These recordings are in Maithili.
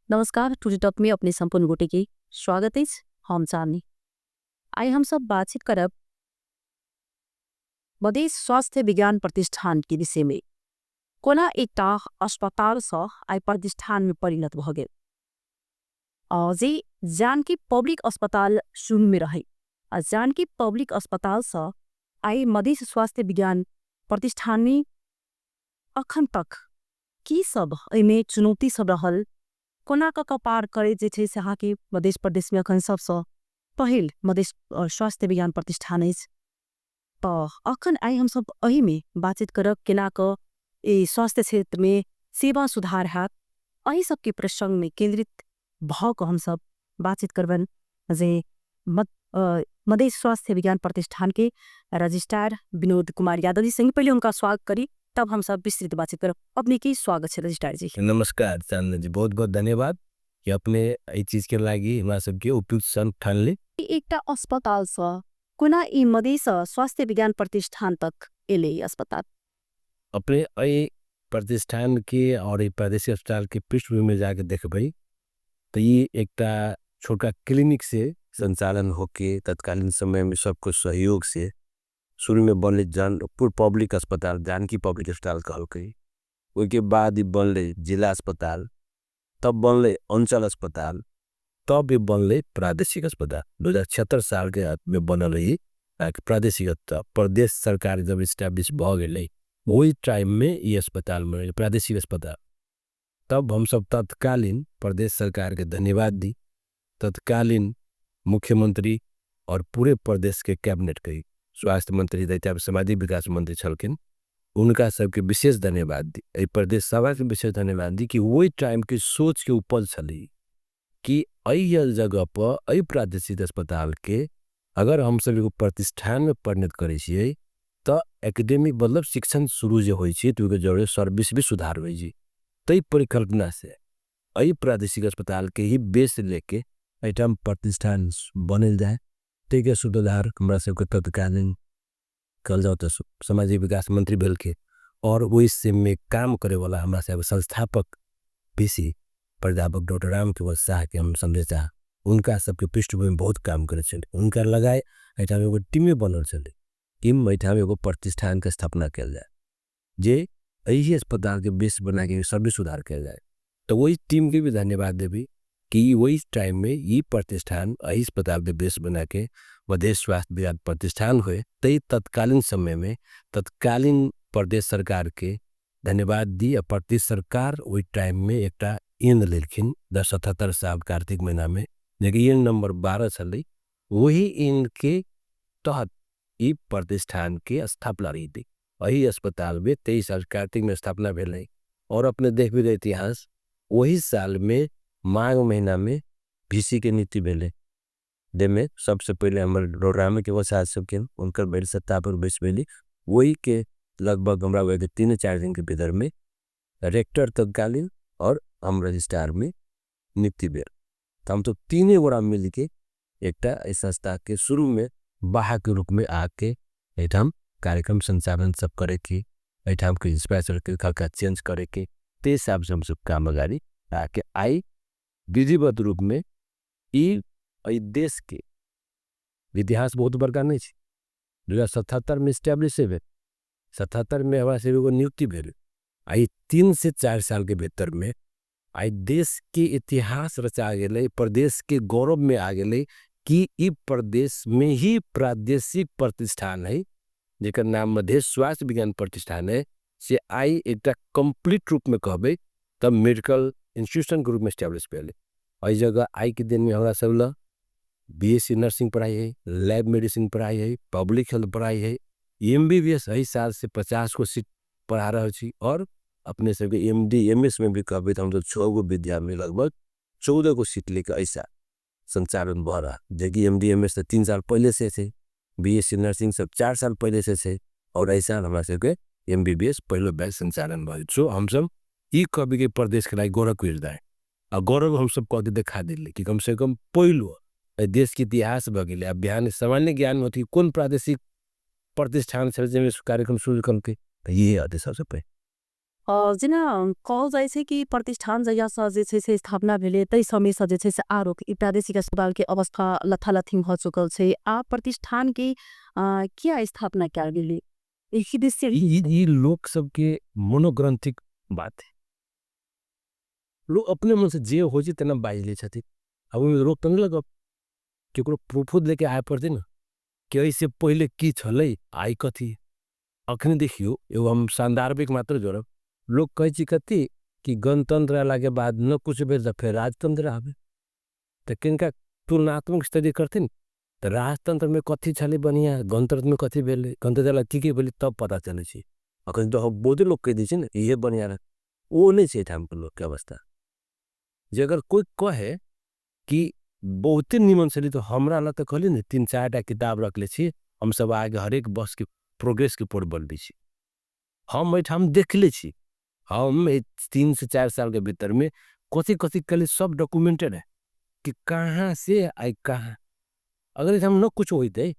नमस्कार, टुडे टॉक में अपने संपूर्ण गोटे के स्वागत अछि। हम चांदनी आइ हम सब बातचीत करब मधेश स्वास्थ्य विज्ञान प्रतिष्ठान के विषय में। कोना एकटा अस्पताल सँ आइ प्रतिष्ठान में परिणत भ गेल, जे जानकी पब्लिक अस्पताल शुरू में रहे आ जानकी पब्लिक अस्पताल सँ आइ मधेश स्वास्थ्य विज्ञान प्रतिष्ठान में अखन तक की सब एहिमे चुनौती सब रहल, कोना क पार करे जे छै से अहाँके मधेश प्रदेश में अखन सबसँ पहिल मधेश स्वास्थ्य विज्ञान प्रतिष्ठान अछि। तो अखन आइ हम सब एहि में बातचीत करब केना क ई स्वास्थ्य क्षेत्र में सेवा सुधार हैत, एहि सबके प्रसंग में केंद्रित भ क हम सब बातचीत करबन जे मधेश स्वास्थ्य विज्ञान प्रतिष्ठान के रजिस्ट्रार विनोद कुमार यादव जी संग पहले उनका स्वागत करी, तब हम सब विस्तृत बातचीत करब। अपने के स्वागत है रजिस्ट्रार जी। नमस्कार चांदनी जी, बहुत बहुत धन्यवाद कि अपने एहि चीज के लागि हमरा सबके उपयुक्त सन ठानली। एकटा अस्पताल सँ कोना ई मधेश स्वास्थ्य विज्ञान प्रतिष्ठान तक एले ई अस्पताल? अपने एहि प्रतिष्ठान के और एहि प्रादेशिक अस्पताल के पृष्ठभूमि में जाके देखबै तो ये एकटा छोटा क्लिनिक से संचालन होके तत्कालीन समय में सबको सहयोग से शुरू में बनले जनकपुर पब्लिक अस्पताल, जानकी पब्लिक अस्पताल कहलकै। ओहिके बाद ई बनले जिला अस्पताल, तब बनले अंचल अस्पताल, तब ई बनले प्रादेशिक अस्पताल। 2076 साल के में बनल ई प्रादेशिक अस्पताल। प्रदेश सरकार जब इस्टेब्लिश भ गेलै ओहि टाइम में ई अस्पताल बनलै प्रादेशिक अस्पताल। तब हम सब तत्कालीन प्रदेश सरकार के धन्यवाद दी, तत्कालीन मुख्यमंत्री और पूरे प्रदेश के कैबिनेट के स्वास्थ्य मंत्री, सामाजिक विकास मंत्री छलखिन, उनका सबके विशेष धन्यवाद दी, एहि प्रदेश सभा के विशेष धन्यवाद दी कि ओहि टाइम के सोच के उपज छलै कि एहि जगह पर एहि प्रादेशिक अस्पताल के अगर हम सब एगो प्रतिष्ठान में परिणत करै छियै तऽ एकेडमिक मतलब शिक्षण शुरू जे होइ छै तऽ ओहिके जरिए सर्विस भी सुधार होइ छै। ताहि परिकल्पना से एहि प्रादेशिक अस्पताल के ही बेस लेके एहिठाम प्रतिष्ठान बनल जाय, ताहिके सूत्रधार हमरा सबके तत्कालीन कहल जाउ तऽ सामाजिक विकास मंत्री भेलखिन और ओहि में काम करे वाला हमरा सब संस्थापक वीसी प्राध्यापक डॉक्टर रामकेवल शाह के हम समझे चाह, उनका सबके पृष्ठभूमि में बहुत काम करे छलै। उनका लगाए एहिठाम एगो टीमे बनल छलै, टीम एहिठाम एगो प्रतिष्ठान के स्थापना कयल जाय जे एहि अस्पताल के बेस बना के सर्विस सुधार कयल जाय। तो वही टीम के भी धन्यवाद देवी कि वही टाइम में ये प्रतिष्ठान एहि अस्पताल के बेस बना के मधेश स्वास्थ्य विज्ञान प्रतिष्ठान हुए। तै तत्कालीन समय में तत्कालीन प्रदेश सरकार के धन्यवाद दी आ प्रदेश सरकार वही टाइम में एकटा एन लेलखिन 1077 साल कार्तिक महीना में, जेकि एन नंबर 12 छलै, वही एन के तहत ई प्रतिष्ठान के स्थापना रही थी। एहि अस्पताल में 23 साल कार्तिक में स्थापना भेलै और अपने देखबे के इतिहास वही साल में माघ महीना में वीसी के नीति भेलै, जाहिमे सबसे पहले हमर रामकेवल साह सबके उनकर भरि सत्ता पर बैस भेली, वही के लगभग हमरा 3-4 दिन के भीतर में रेक्टर तत्कालीन और हम रजिस्ट्रार में नियुक्ति भेल। तो हम तो तीने गोरा मिलके एकटा एहि संस्था के शुरू में बाहर के रूप में आके एहिठाम कार्यक्रम संचालन सब करे के, एहिठाम के इंस्पेक्टर के हल्का चेंज करे के, ते हिसाब से हम सब काम अगाडि आके आई विधिवत रूप में ई देश के इतिहास बहुत बड़का नहीं है। 2077 में इस्टेब्लिश भेल, 77 में हमरा सब एगो नियुक्ति भेल, आई 3 से 4 साल के भीतर में आई देश के इतिहास रचा गेलै, प्रदेश के गौरव में आ गेलै कि ई प्रदेश में ही प्रादेशिक प्रतिष्ठान है जेकर नाम मधेश स्वास्थ्य विज्ञान प्रतिष्ठान है, से आई एकटा कंप्लीट रूप में कहबै तब मेडिकल इंस्टीट्यूशन के रूप में एस्टेब्लिश भेलै। एहि जगह आई के दिन में हमरा सब ल बीएससी नर्सिंग पढ़ाई है, लैब मेडिसिन पढ़ाई है, पब्लिक हेल्थ पढ़ाई है, एमबीबीएस एहि साल से 50 गो सीट पढ़ा रहल छी और अपने सबके एमडी एमएस में भी कहबै तऽ हमसब 6 गो विद्या में लगभग 14 गो सीट लेके ऐसा संचालन भऽ रहल, जेकि एमडी एमएस तऽ 3 साल पहले से छै, बीएससी नर्सिंग सब 4 साल पहले से छै और ऐसा हमरा सबके एमबीबीएस पहलो बैच संचालन भऽ गेल। सो हमसब ई कहबै कि प्रदेश के लागि गौरव के हृदय आ गौरव हमसब कह के देखा देली कि कम से कम पहिलो एहि देश के इतिहास भऽ गेलै। आब बिहान सामान्य ज्ञान होती कोन प्रादेशिक प्रतिष्ठान छलै जाहिमे कार्यक्रम शुरू केलकै, तऽ इहे हेतै सबसँ पहिने। जेना कहल जाइ छै कि प्रतिष्ठान जहियासँ जे छै से स्थापना भेलै ताहि समयसँ जे छै से आरो ई प्रादेशिक अस्पताल के अवस्था लथालथी भऽ चुकल छै। आ प्रतिष्ठान के किया स्थापना कयल गेलै एहि दृश्य? ई लोक सबके मनोग्रंथिक बात है। लोक अपने मन से जे होइ छै तेना बाजि लै छथिन। आब ओहिमे रोक तऽ नहि लगब, केकरो प्रूफो लेके आय पड़तै ने कि एहिसँ पहिले की छलै आइ कथी। अखने देखियौ एगो हम सांदर्भिक मात्र जोड़ब, लोक कहै छै कथी कि गणतंत्र अयला के बाद न कुछ भेल तऽ फेर राजतंत्र आबै, तऽ किनका तुलनात्मक स्टडी करथिन तऽ राजतंत्र में कथी छलै बढ़िया, गणतंत्र में कथी भेलै, गणतंत्र अयला की की भेलै तब पता चलै छै। अखन तऽ बहुते लोक कहि दै छै ने इहे बढ़िया रहै, ओ नहि छै एहिठामके लोकके अवस्था। जे अगर कोइ कहे कि बहुते निमन छलै तऽ हमरा लग तऽ कहली ने 3-4 टा किताब रखले छी, हम सब आगे हरेक बस के प्रोग्रेस रिपोर्ट बनबै छी, हम एहिठाम देखले छी, हम 3 से 4 साल के भीतर में कथी कथी के लिए सब डॉक्यूमेंटेड है कि कहाँ से आई कहाँ। अगर एहिठाम न कुछ होते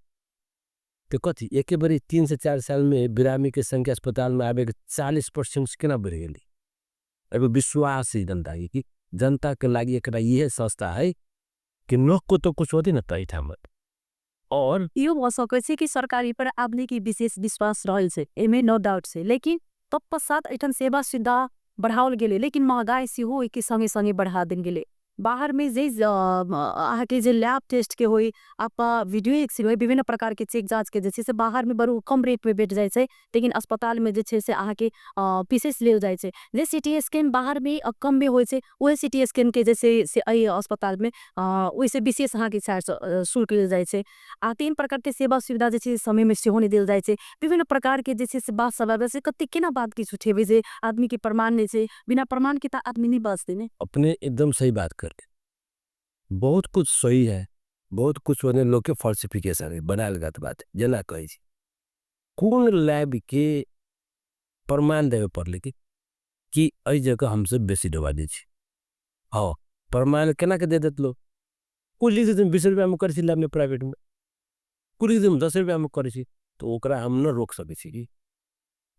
तो कथी एके बारी 3 से 4 साल में बिरामी के संख्या अस्पताल में आबे के 40% केना बढ़ गेली। एगो विश्वास है जनता के कि जनता के लागी एकरा इहे संस्था है कि न को तो कुछ होती न तो एहिठाम। और इहो भऽ सकै छै कि सरकारी पर आदमी के विशेष विश्वास रहल छै, एमे नो डाउट छै, लेकिन तत्पश्चात एहिठाम सेवा सुविधा बढ़ाओल गेलै, लेकिन महगाई सेहो ओहिके संगे संगे बढ़ा देल गेलै। बाहर में जे अहाँके जे लैब टेस्ट के होई, आप वीडियो एक्सरे होई, विभिन्न प्रकार के चेक जांच के जे छै से बाहर में बड़ कम रेट में भेट जाइ छै, लेकिन अस्पताल में जे छै से अहाँके विशेष लेल जाइ छै। जे सिटी स्कैन बाहर में कम में होइ छै, वएह सिटी स्कैन के जे छै से एहि अस्पताल में ओहिसँ विशेष अहाँके चार्ज शुल्क लेल जाइ छै। आ 3 प्रकार के सेवा सुविधा जे छै समय में सेहो नहि देल जाइ छै। विभिन्न प्रकार के जे छै से बात सब आबै छै, कते केना बात किछु उठेबै जे आदमी के प्रमाण नहि छै, बिना प्रमाण के तऽ आदमी नहि बाजतै ने। अपने एकदम सही बात करके बहुत कुछ सही है, बहुत कुछ होने लोग के फॉल्सिफिकेशन है, बनायल गलत बात है। जना कहै छी कोन लैब के प्रमाण देवे पड़ले कि एहि जगह हमसे बेसी दवा दै छी। हाँ, प्रमाण केना के दे देत लोग? कोई लिख देत 20 रुपया में करै छी लैब में प्राइवेट में, कोई लिख देत 10 रुपया में करै छी, तो ओकरा हम न रोक सकै छी।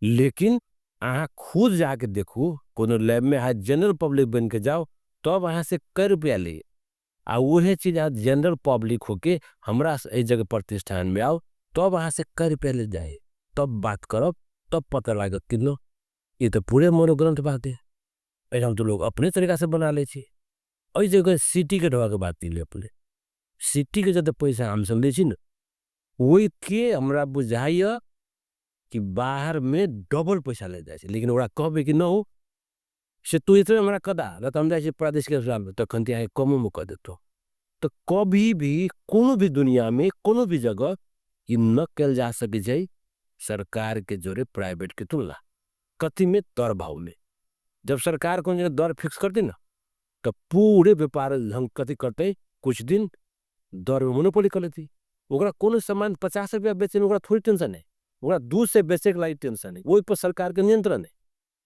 लेकिन अहाँ खुद जाके देखू कोनो लैब में अहाँ जनरल पब्लिक बन के जाओ तब अहाँ से कै रुपया ले, आ वही चीज अहाँ जनरल पब्लिक होके हमरा से एहि जगह प्रतिष्ठान में आओ तब अहाँ से कै रुपया ले जाए, तब बात करब, तब पता लागत कि नो ये तो पूरे मनोग्रंथ बात है। एहिठाम तो लोग अपने तरीका से बना ले छी। एहि जगह सिटी के ढोआ के बात नहीं अपने सिटी के जब पैसा हम सब ले छी न वही के हमरा बुझाइया कि बाहर में डबल पैसा ले जाए, लेकिन ओकरा कहबे कि न हो से तू इतने हमरा कदा न तो हम जाए प्रादेशिक अस्पताल में तखन ते कमो में कह देतो। तो कभी भी कोनो भी दुनिया में कोनो भी जगह ई न कल जा सके छै सरकार के जोरे प्राइवेट के तुलना कथी में दर भाव में। जब सरकार कोनो जगह दर फिक्स कर दे ना तो पूरे व्यापार हम कथी करते कुछ दिन दर में मोनोपोली कर लेती। ओकरा कोनो सामान 50 रुपया बेचे में ओकरा थोड़ी टेंशन है, ओकरा 2 से बेचे के लागि टेंशन है, ओहि पर सरकार के नियंत्रण है।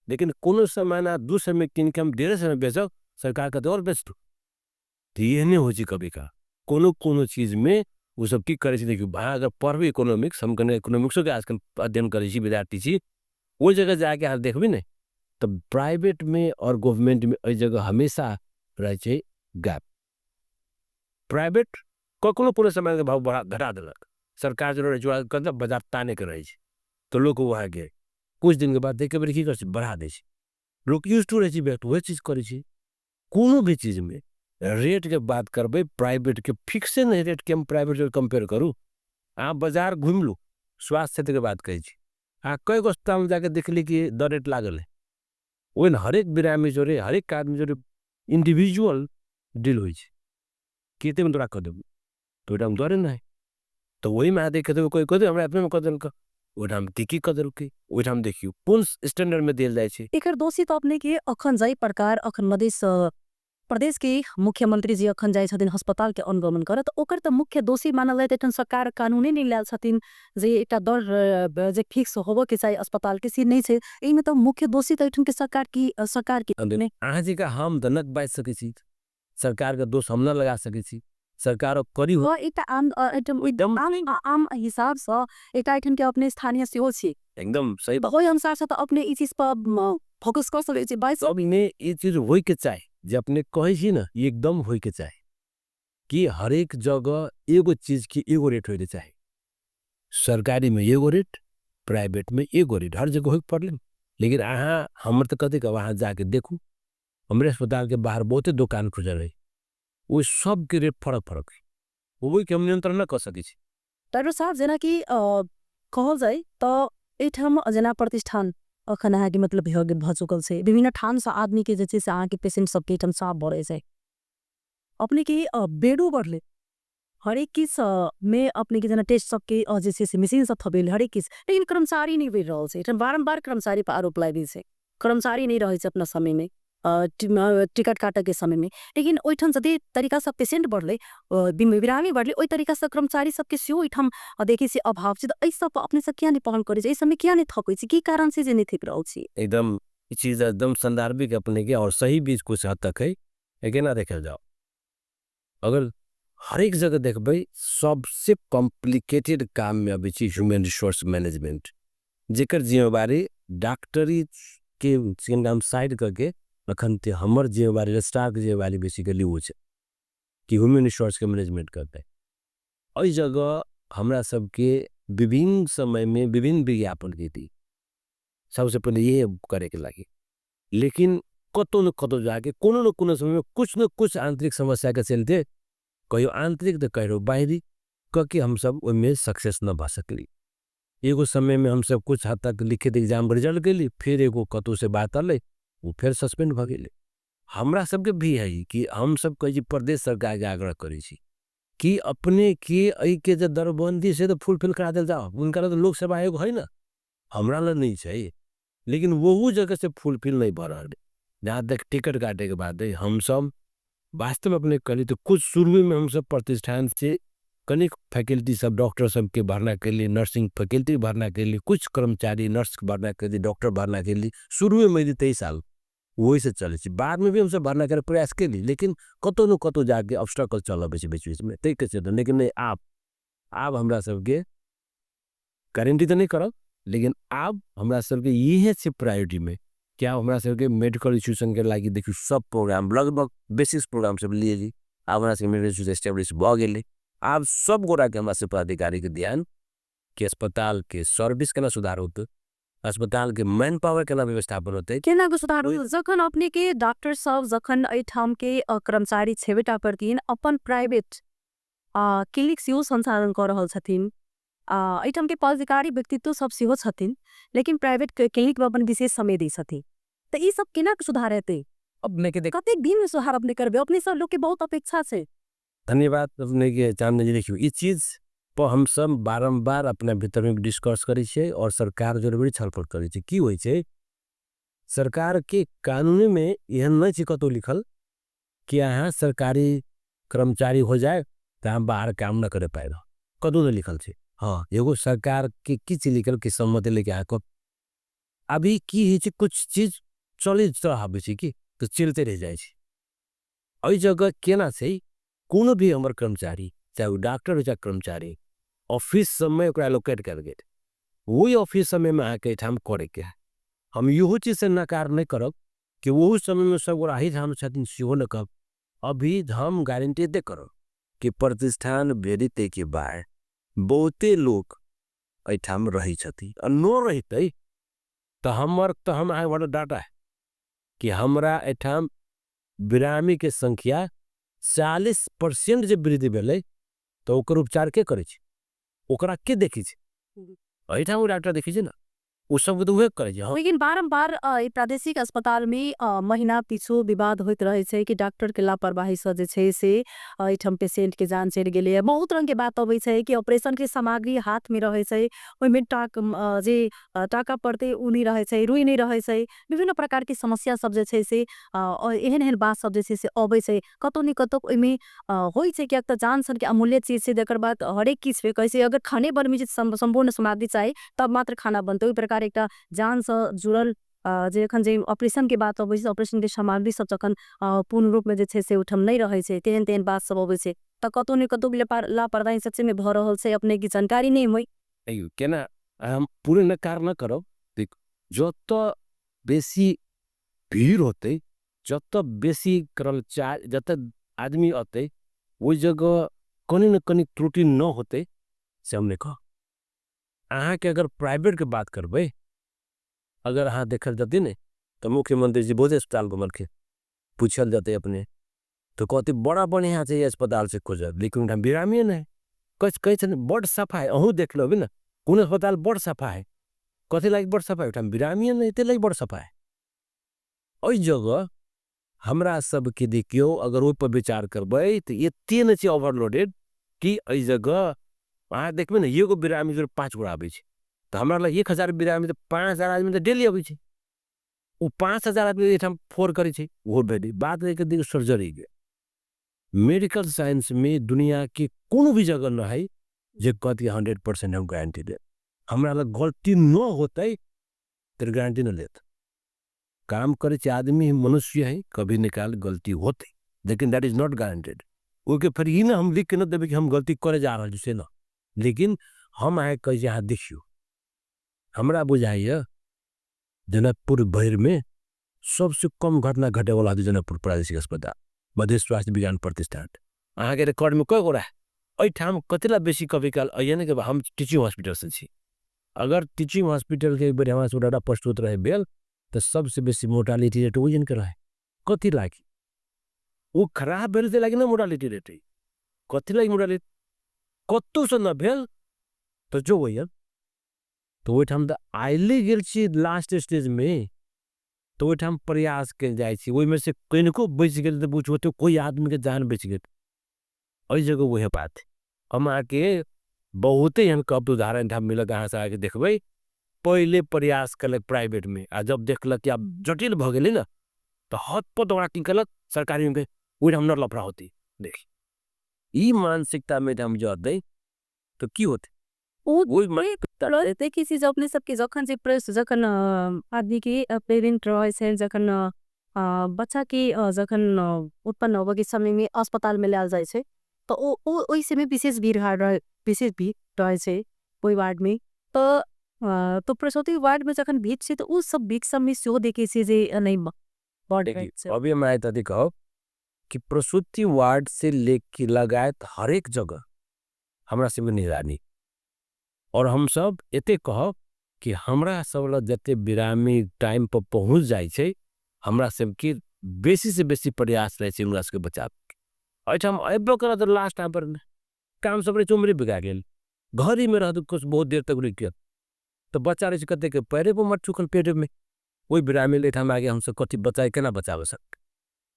लेकिन कोनो सामान आ 2 सौ में किन के हम 150 में बेचब, सरकार का तो और बेच दू। तो ये नहीं हो जी कभी का कोनो कोनो चीज में वो सब की करे छी। देखियो भाई अगर पढ़बे इकोनॉमिक्स, हम कने इकोनॉमिक्सो के आजकल अध्ययन करे छी विद्यार्थी छी, वो जगह जाके अहाँ देखबे ने तो प्राइवेट में और गवर्नमेंट में एहि जगह हमेशा रहे छै गैप। प्राइवेट कखनो कोनो सामान के भाव बढ़ा घटा देलक, सरकार जो रहे छै ओकरा बाजार ताने के रहे छै, तो लोग वहाँ गए कुछ दिन के बाद देख के की करे छै बढ़ा दै छै। लोग यूज टू रहे छै व्यक्त वही चीज करे छै। कोनो भी चीज में रेट के बात करबै प्राइवेट के फिक्से नहीं रेट के हम प्राइवेट जो कंपेयर करू। अहाँ बाजार घुमि लू, स्वास्थ्य क्षेत्र के बात कहै छी, अहाँ कई गो अस्पताल में जाके देखली कि दर रेट लागल है, ओहिमे हरेक बिरामी जोरे हरेक आदमी जोरे इंडिविजुअल डील होइ छै, कते में तोरा कऽ देबौ तो ओहिठाम दरे नहि। तो वही में अहाँ देख देबै कोइ कह देबै हमरा एतबे में कऽ देलकै, ओहिठाम की की कऽ देलकै, ओहिठाम देखियौ कोन स्टैंडर्ड में देल जाइ छै। एकर दोषी तऽ अपने के अखन जाहि प्रकार अखन मधेश प्रदेश के मुख्यमंत्री जी अखन जाइ छथिन अस्पताल के अनुगमन करत, ओकर तऽ मुख्य दोषी मानल जाइत एखन सरकार कानूने नहि लायल छथिन जे एकटा दर जे फिक्स होबऽ के चाही अस्पताल के से नहि छै। एहिमे तऽ मुख्य दोषी तऽ एखन के सरकार के नहि। अहाँ जी का हम तऽ नहि बाजि सकै छी, सरकार के दोष हम नहि लगा सकै छी, सरकार करी हो। एकटा आम, एकदम एकदम आम हिसाबसँ एकटा एखन के अपने स्थानीय सेहो छी, एकदम सही तऽ ओहि अनुसारसँ तऽ अपने ई चीज पर फोकस कऽ सकै छी 22। सबमे ई चीज होइके चाही जे अपने कहै छी ने, ई एकदम होइके चाही कि हरेक जगह एगो चीज के एगो रेट होइके चाही। सरकारी में एगो रेट, प्राइवेट में एगो रेट, हर जगह होइके पड़ले। लेकिन अहाँ हमर तो कथी कहब, अहाँ जाके देखू हमरे अस्पताल के बाहर बहुते दुकान खुजल है, वो सब के रेट फरक फरक है, वो के हम नियंत्रण न कर सकै छी। डॉक्टर साहब जेना कि कहल जाय तो एहिठाम जेना प्रतिष्ठान अखन अहाँके मतलब भऽ चुकल छै, विभिन्न ठाम से आदमी के जे छै से अहाँके पेशेंट सबके एहिठाम साफ बढ़ै छै, अपने के बेडो बढ़ले, हरेक किछ में अपने के जेना टेस्ट सबके जे छै से मशीन सब थपेल हरेक किछ, लेकिन कर्मचारी नहीं बढ़ रहल छै। एहिठाम बारम्बार कर्मचारी पर आरोप लागै छै, कर्मचारी नहीं रहै छै अपना समय में, टिकट काटऽ के समय में, लेकिन ओहिठाम जते तरीका से पेशेंट बढ़ले, बिरामी बढ़ले, ओहि तरीका से कर्मचारी सबके सेहो एहिठाम देखै छी अभाव छै। तऽ एहि सब अपने सब किया नहीं पहल करै छी, एहि सबमे किया नहीं थपै छी, की कारण छै जे नहीं थपि रहल छी? एकदम ई चीज एकदम संदर्भिक अपने के और सही बीज कुछ हद तक है, लेकिन ना देखल जाओ अगर हरेक जगह देखबै सबसे कॉम्प्लिकेटेड काम में अबै छी ह्यूमन रिसोर्स मैनेजमेंट, जेकर जिम्मेवारी डॉक्टरी के नाम साइड करके अखन ते हमर जिम्मेवारी स्टाफ के जिम्मेवारी बेसिकली वो छै कि ह्यूमन रिसोर्स के मैनेजमेंट करते हैं। एहि जगह हमरा सबके विभिन्न समय में विभिन्न विज्ञापन के दी सबसे पहले ये करे के लागी, लेकिन कतौ न कतौ जाके कोनो न कोनो समय में कुछ न कुछ आंतरिक समस्या के चलते कहियो आंतरिक तो कहियो बाहरी करके हम सब उनमें सक्सेस न भा सकली। एगो समय में हम सब कुछ हद तक लिखित एग्जाम रिजल्ट गई, फिर एगो कतौ से बात आले वो फिर सस्पेंड भ गेले। हमरा सबके भी है कि हम सब कहे छी प्रदेश सरकार के आग्रह करे छी कि अपने के एहि के जे दरबंदी से तो फुलफिल करा देल जाओ, उनका तो लोक सेवा आयोग है ना, हमरा ला नहीं चाहिए, लेकिन वो जगह से फुलफिल नहीं भ रहा है। जहाँ तक टिकट काटे के बात है, हम सब वास्तव में अपने करी तो कुछ शुरू में हम सब प्रतिष्ठान से कनिक फैकल्टी सब डॉक्टर सब के भरना के लिए, नर्सिंग फैकल्टी भरना के लिए, कुछ कर्मचारी नर्स भरना के लिए, डॉक्टर भरना के लिए शुरू में 23 साल वही से चले छी, बाद में भी हम सब भरना के प्रयास के लिए, लेकिन कतौ न कतौ जाके ऑब्स्टकल चल बे बीच बीच में, तै के चलते। लेकिन नहीं, आप हमरा सबके गारंटी तो नहीं करब, लेकिन आप हमरा सबके ये है प्रायोरिटी में क्या हमरा सबके मेडिकल इंस्टीट्यूशन के लागी देखियो सब प्रोग्राम लगभग बेसिक प्रोग्राम सब लिए जी, आप हमरा सबके मेडिकल इंस्टीट्यूशन एस्टेब्लिश भ गेलै। आप सब गोरा के हमरा सब पदाधिकारी के ध्यान कि अस्पताल के सर्विस केना सुधार होते, अस्पताल के मैन पावर केना व्यवस्थापन होते, केना के सुधार होते। जखन अपने के डॉक्टर साहब जखन एहिठाम के कर्मचारी छेबेटा करथिन, अपन प्राइवेट क्लिनिक सेहो संचालन कऽ रहल छथिन, एहिठाम के पदाधिकारी व्यक्तित्व सब सेहो छथिन, लेकिन प्राइवेट क्लिनिक में अपन विशेष समय दै छथिन, तऽ ई सब केना के सुधार हेतै? अपने के देख कतेक दिन में सुधार अपने करबै, अपने सब लोग के बहुत अपेक्षा छै। धन्यवाद अपने के चांदनी जी। देखियो ई चीज पर हम सब बारंबार अपने भीतर में डिस्कस करै छियै और सरकार जरूरी छलफल करै छै। की होइ छै, सरकार के कानून में एहन नहीं छै कतौ लिखल कि अहाँ सरकारी कर्मचारी हो जाए तो हम बाहर काम न करे पाएब, कतौ नहीं लिखल छै। हाँ, एगो सरकार के की चीज लिखल कि सम्मति लेके अहाँ को अभी की होइ छै, कुछ चीज चले आबै छै कि तो चलते रह जाइ छै। एहि जगह केना छै, कोनो भी हमर कर्मचारी चाहे वो डॉक्टर हो चाहे कर्मचारी, ऑफिस समय ओकरा एलोकेट कर गेल, वही ऑफिस समय में अहाँके एहिठाम करैके है। हम इहो चीज से नकार नहीं करब कि वही समय में सब गोरा एहिठाम छथिन सेहो न कहब। अभी हम गारंटी दे करब कि प्रतिष्ठान भेजते के बाद बहुते लोग एहिठाम रहै छथिन, और न रहते तो हमर तो हम आगे बढ़ डाटा है कि हमरा एहिठाम बिरामी के संख्या 40% जे वृद्धि भेलै तो ओकर उपचार के करै छै, ओकरा के देखै छै, एहिठाम ओ डॉक्टर देखै छै ना, ओ सब तो उहे करै छै। हाँ। लेकिन बारम्बार प्रादेशिक अस्पताल में महीना पीछू विवाद होइत रहै छै कि डॉक्टर के लापरवाही से जे छै से एहिठाम पेशेंट के जान चलि गेलै, बहुत रंग के बात अबै छै कि ऑपरेशन के सामग्री हाथ में रहै छै, ओहिमे जे टाका पड़तै उ नहि रहै छै, रुइ नहि रहै छै, विभिन्न प्रकार के समस्या सब जे छै से एहन एहन बात सब जे छै से अबै छै। कतौ ने कतौ ओहिमे होइ छै किएक तऽ जान सन के अमूल्य चीज छै, जकर बाद हरेक किछु पे कहै छै अगर खाने बनबै छै सम्पूर्ण सामग्री चाही तब मात्र खाना बनतै। ओहि प्रकार एकटा जानसँ जुड़ल जे एखन जे ऑपरेशन के बात अबै छै, ऑपरेशन के सामग्री सब जखन पूर्ण रूप में जे छै से ओहिठाम नहि रहै छै, तेहन तेहन बात सब अबै छै, तऽ कतौ ने कतौ लापरवाही सच्चे में भऽ रहल छै, अपने के जानकारी नहि होइ। अयौ, केना हम पूरे नकार न करब, देख जतऽ बेसी भीड़ होते, जत बेसी कर्मचारी जत आदमी अते ओहि जगह कनी न कनी त्रुटि न होते से हम नहीं कह। अहाँ के अगर प्राइवेट के बात करबै, अगर अहाँ देखल जाती ने तो मुख्यमंत्री जी बहुत अस्पताल घुमलखिन, पूछल जाते अपने तो कहते बड़ा बढ़िया है अस्पताल से खोजल, लेकिन हम बिरामी नहीं कह बड़ सफा है। अहू देख लो ना कौन अस्पताल बड़ सफा है, कथी लाइक बड़ सफा है, हम बिरामी नहीं ते लाइक बड़ सफा है। ओहि जगह हमरा सबके देखियो अगर ओहि पर विचार करबै तो ये तीन चीज ओवरलोडेड कि एहि जगह अहाँ देखबै ने एगो बिरामी जरूर 5 गो आबै छै, तो हमरा लग 1000 बिरामी तो 5000 आदमी तो डेली आबै छै, ओ 5000 आदमी एहिठाम फोर करै छै। ओहो भेलै बात रहि के सर्जरी के, मेडिकल साइंस में दुनिया के कोनो भी जगह न है जे कहती 100% हम गारंटी दे, हमरा लग गलती न होते तो गारंटी न लेत। काम करे छे आदमी मनुष्य है, कभी निकाल गलती होते, लेकिन that is not guaranteed. Okay फिर ये ना हम लिख के न देवे कि हम गलती करे जा रहा से ना, लेकिन हम आए कह जे अहाँ देखियो हमरा बुझाइए जनकपुर भर में सबसे कम घटना घटे वाला जनकपुर प्रादेशिक अस्पताल मधेश स्वास्थ्य विज्ञान प्रतिष्ठान। अहाँ के रिकॉर्ड में कई गोरा है एहिठाम कतेला बेसी कभी काल अइए ने कि हम टीचिंग हॉस्पिटल से छी, अगर टीचिंग हॉस्पिटल के एक बेर हमरा से डाटा प्रस्तुत रहे बेल तो सबसे बेसी मोर्टालिटी रेट वही के रहे। कथी लागी वो खराब भेल से लागी ना मोर्टालिटी रेट, कथी लागी मोर्टालिटी कतौ से न भेल तो जो वही तो ओहिठाम तो आइले गेल छी लास्ट स्टेज में, तो ओहिठाम प्रयास कयल जाइ छै, ओहिमे से कनिको बचि गेल तऽ बुझू तऽ कोई आदमी के जान बचि गेल। एहि जगह वएह बात है। हम अहाँके बहुते एहन कब उदाहरण एहिठाम मिलत, अहाँ सब आके देखबै। पहिले प्रयास केलक प्राइवेट में, आ जब देखलक कि आब जटिल भऽ गेलै ने तऽ हतपत ओकरा की केलक सरकारी में ओहिठाम न लफड़ा होती। देख ई मानसिकता में हम जतै तऽ की होतै। देखै छी अपने सबके जखन जे प्रश्न जखन आदमी के पेरेंट रहै छै, जखन बच्चा के जखन उत्पन्न होबऽ के समय में अस्पताल में लायल जाइ छै तो ओहि समय विशेष भीड़ रहे, विशेष भीड़ रहै छै ओहि वार्ड में। तो प्रसूति वार्ड में जखन भीड़ छै तो उ सब भीड़ सब में सेहो देखै छै जे नहीं बढ़ रहल छै। अभी हम आए तभी कहब कि प्रसूति वार्ड से लेके लगायत हरेक जगह हमरा सबके निगरानी, और हम सब एते कहब कि हमरा सब लग जते बिरामी टाइम पर पहुंच जाइ छै हमरा सबके बेसी से बेसी प्रयास रहै छै हमरा सबके बचाव। एहिठाम अयबो करत लास्ट टाइम पर काम सब रहै छै उमरे बिगा गेल, घर ही में रहत कुछ बहुत देर तक रुकि गेल तो बच्चा रहै छै कते के पैरे पर मर चुकल पेट में, ओहि बिरामी ले एहिठाम आगे हमसब कथी बचाए केना बचाबै सकबै।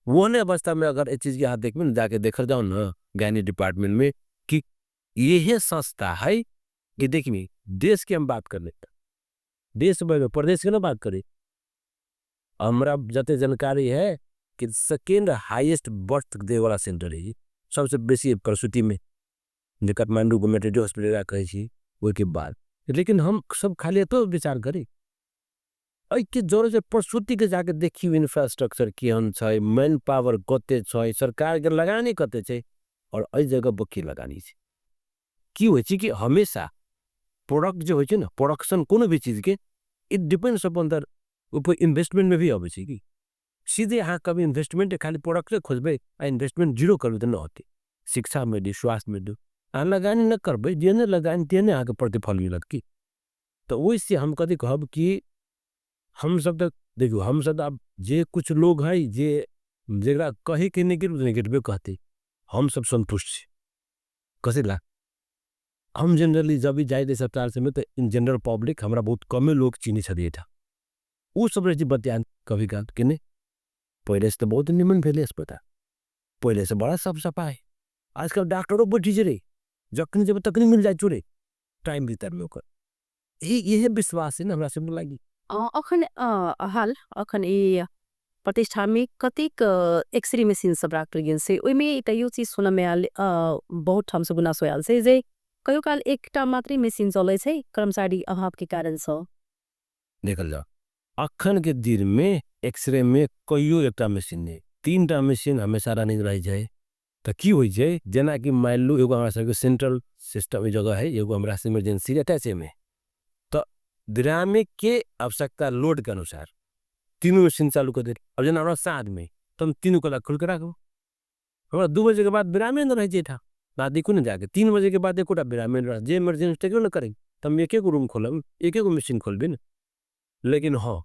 ओहने अवस्था में अगर एहि चीज के अहाँ देखबै ने, जाके देखल जाउ ने गायनी डिपार्टमेंट में कि यही संस्था है कि देखिए देश के हम बात कर लेते, देश में प्रदेश के ना बात करी, हमरा जते जानकारी है कि सेकेंड हाईएस्ट बर्थ दे वाला सेंटर है सबसे बेसी प्रसूति में, जे काठमांडू को मेट्रो हॉस्पिटल कहै छी ओहिके बाद। लेकिन हम सब खाली एतो विचार करी एहिके जरूरत छै प्रसूति के जाके देखियौ इंफ्रास्ट्रक्चर केहन छै, मैन पावर कते छै, सरकार के लगानी कते छै, और एहि जगह पर की लगानी छै। की होइ छै कि हमेशा प्रोडक्ट जे होइ छै ने, प्रोडक्शन कोनो भी चीज के it depends upon द ऊपर इन्वेस्टमेंट में भी अबै छै। कि सीधे अहाँ कभी इन्वेस्टमेंट खाली प्रोडक्ट खोजबै आ इन्वेस्टमेंट जीरो करबै तऽ न होतै। शिक्षा में दी, स्वास्थ्य में दी, अहाँ लगानी न करबै, जेहने लगानी तेहने अहाँके प्रतिफल मिलत। की तऽ ओहिसँ हम कथी कहब कि हम सब तऽ देखियौ, हम सब आब जे कुछ लोग है जे जकरा कहे के निगेटिव निगेटिवे कहते, हम सब संतुष्ट छी। कथी ला हम जनरली जब भी जाइ अस्पताल से में तो इन जनरल पब्लिक हमरा बहुत कमे लोग चिन्है छथि एहिठाम, ओ सब रहै छै बतियान कभी काल कि नहीं पहले से तो बहुत निमन भेलै अस्पताल, पहले से बड़ा साफ सफाई, आजकल डॉक्टरों बैठी छै रे, जखनी जेबै तखनी मिल जाइ छौ रे टाइम भीतर में ओकर। यही विश्वास है ना हमरा सब लागी। अखन हाल अखन ई प्रतिष्ठान में कतेक एक्सरे मशीन सब राखल गेल छै, ओहिमे एकटा यो चीज सुनऽ में आयल, बहुत ठाम से गुनासो आयल छै जे कहियो काल एकटा मात्रे मशीन चलै छै कर्मचारी अभाव के कारण से। देखल जाओ अखन के दिन में एक्सरे में कहियो एकटा मशीन नहीं, 3टा मशीन हमेशा रनिंग रह जाए। तो की होइ छै जेना कि मान लू एगो हमरा सबके सेंट्रल सिस्टम जगह है, एगो हमरा इमरजेंसी अटैच में, तो बिरामी के आवश्यकता लोड के अनुसार तीनू मशीन चालू कऽ देली। आब जेना हमरा साँझमे तऽ हम तीनू कला खोलि कऽ राखब, हमरा 2 बजेके बाद विरामे नहि रहै छै एहिठाम। अहाँ देखू ने जाके, 3 बजेके बाद एकोटा विरामे नहि रहत। जे इमरजेंसी तकरो ने करै तऽ हम एक एगो रूम खोलब, एक एगो मशीन खोलबै ने। लेकिन हँ,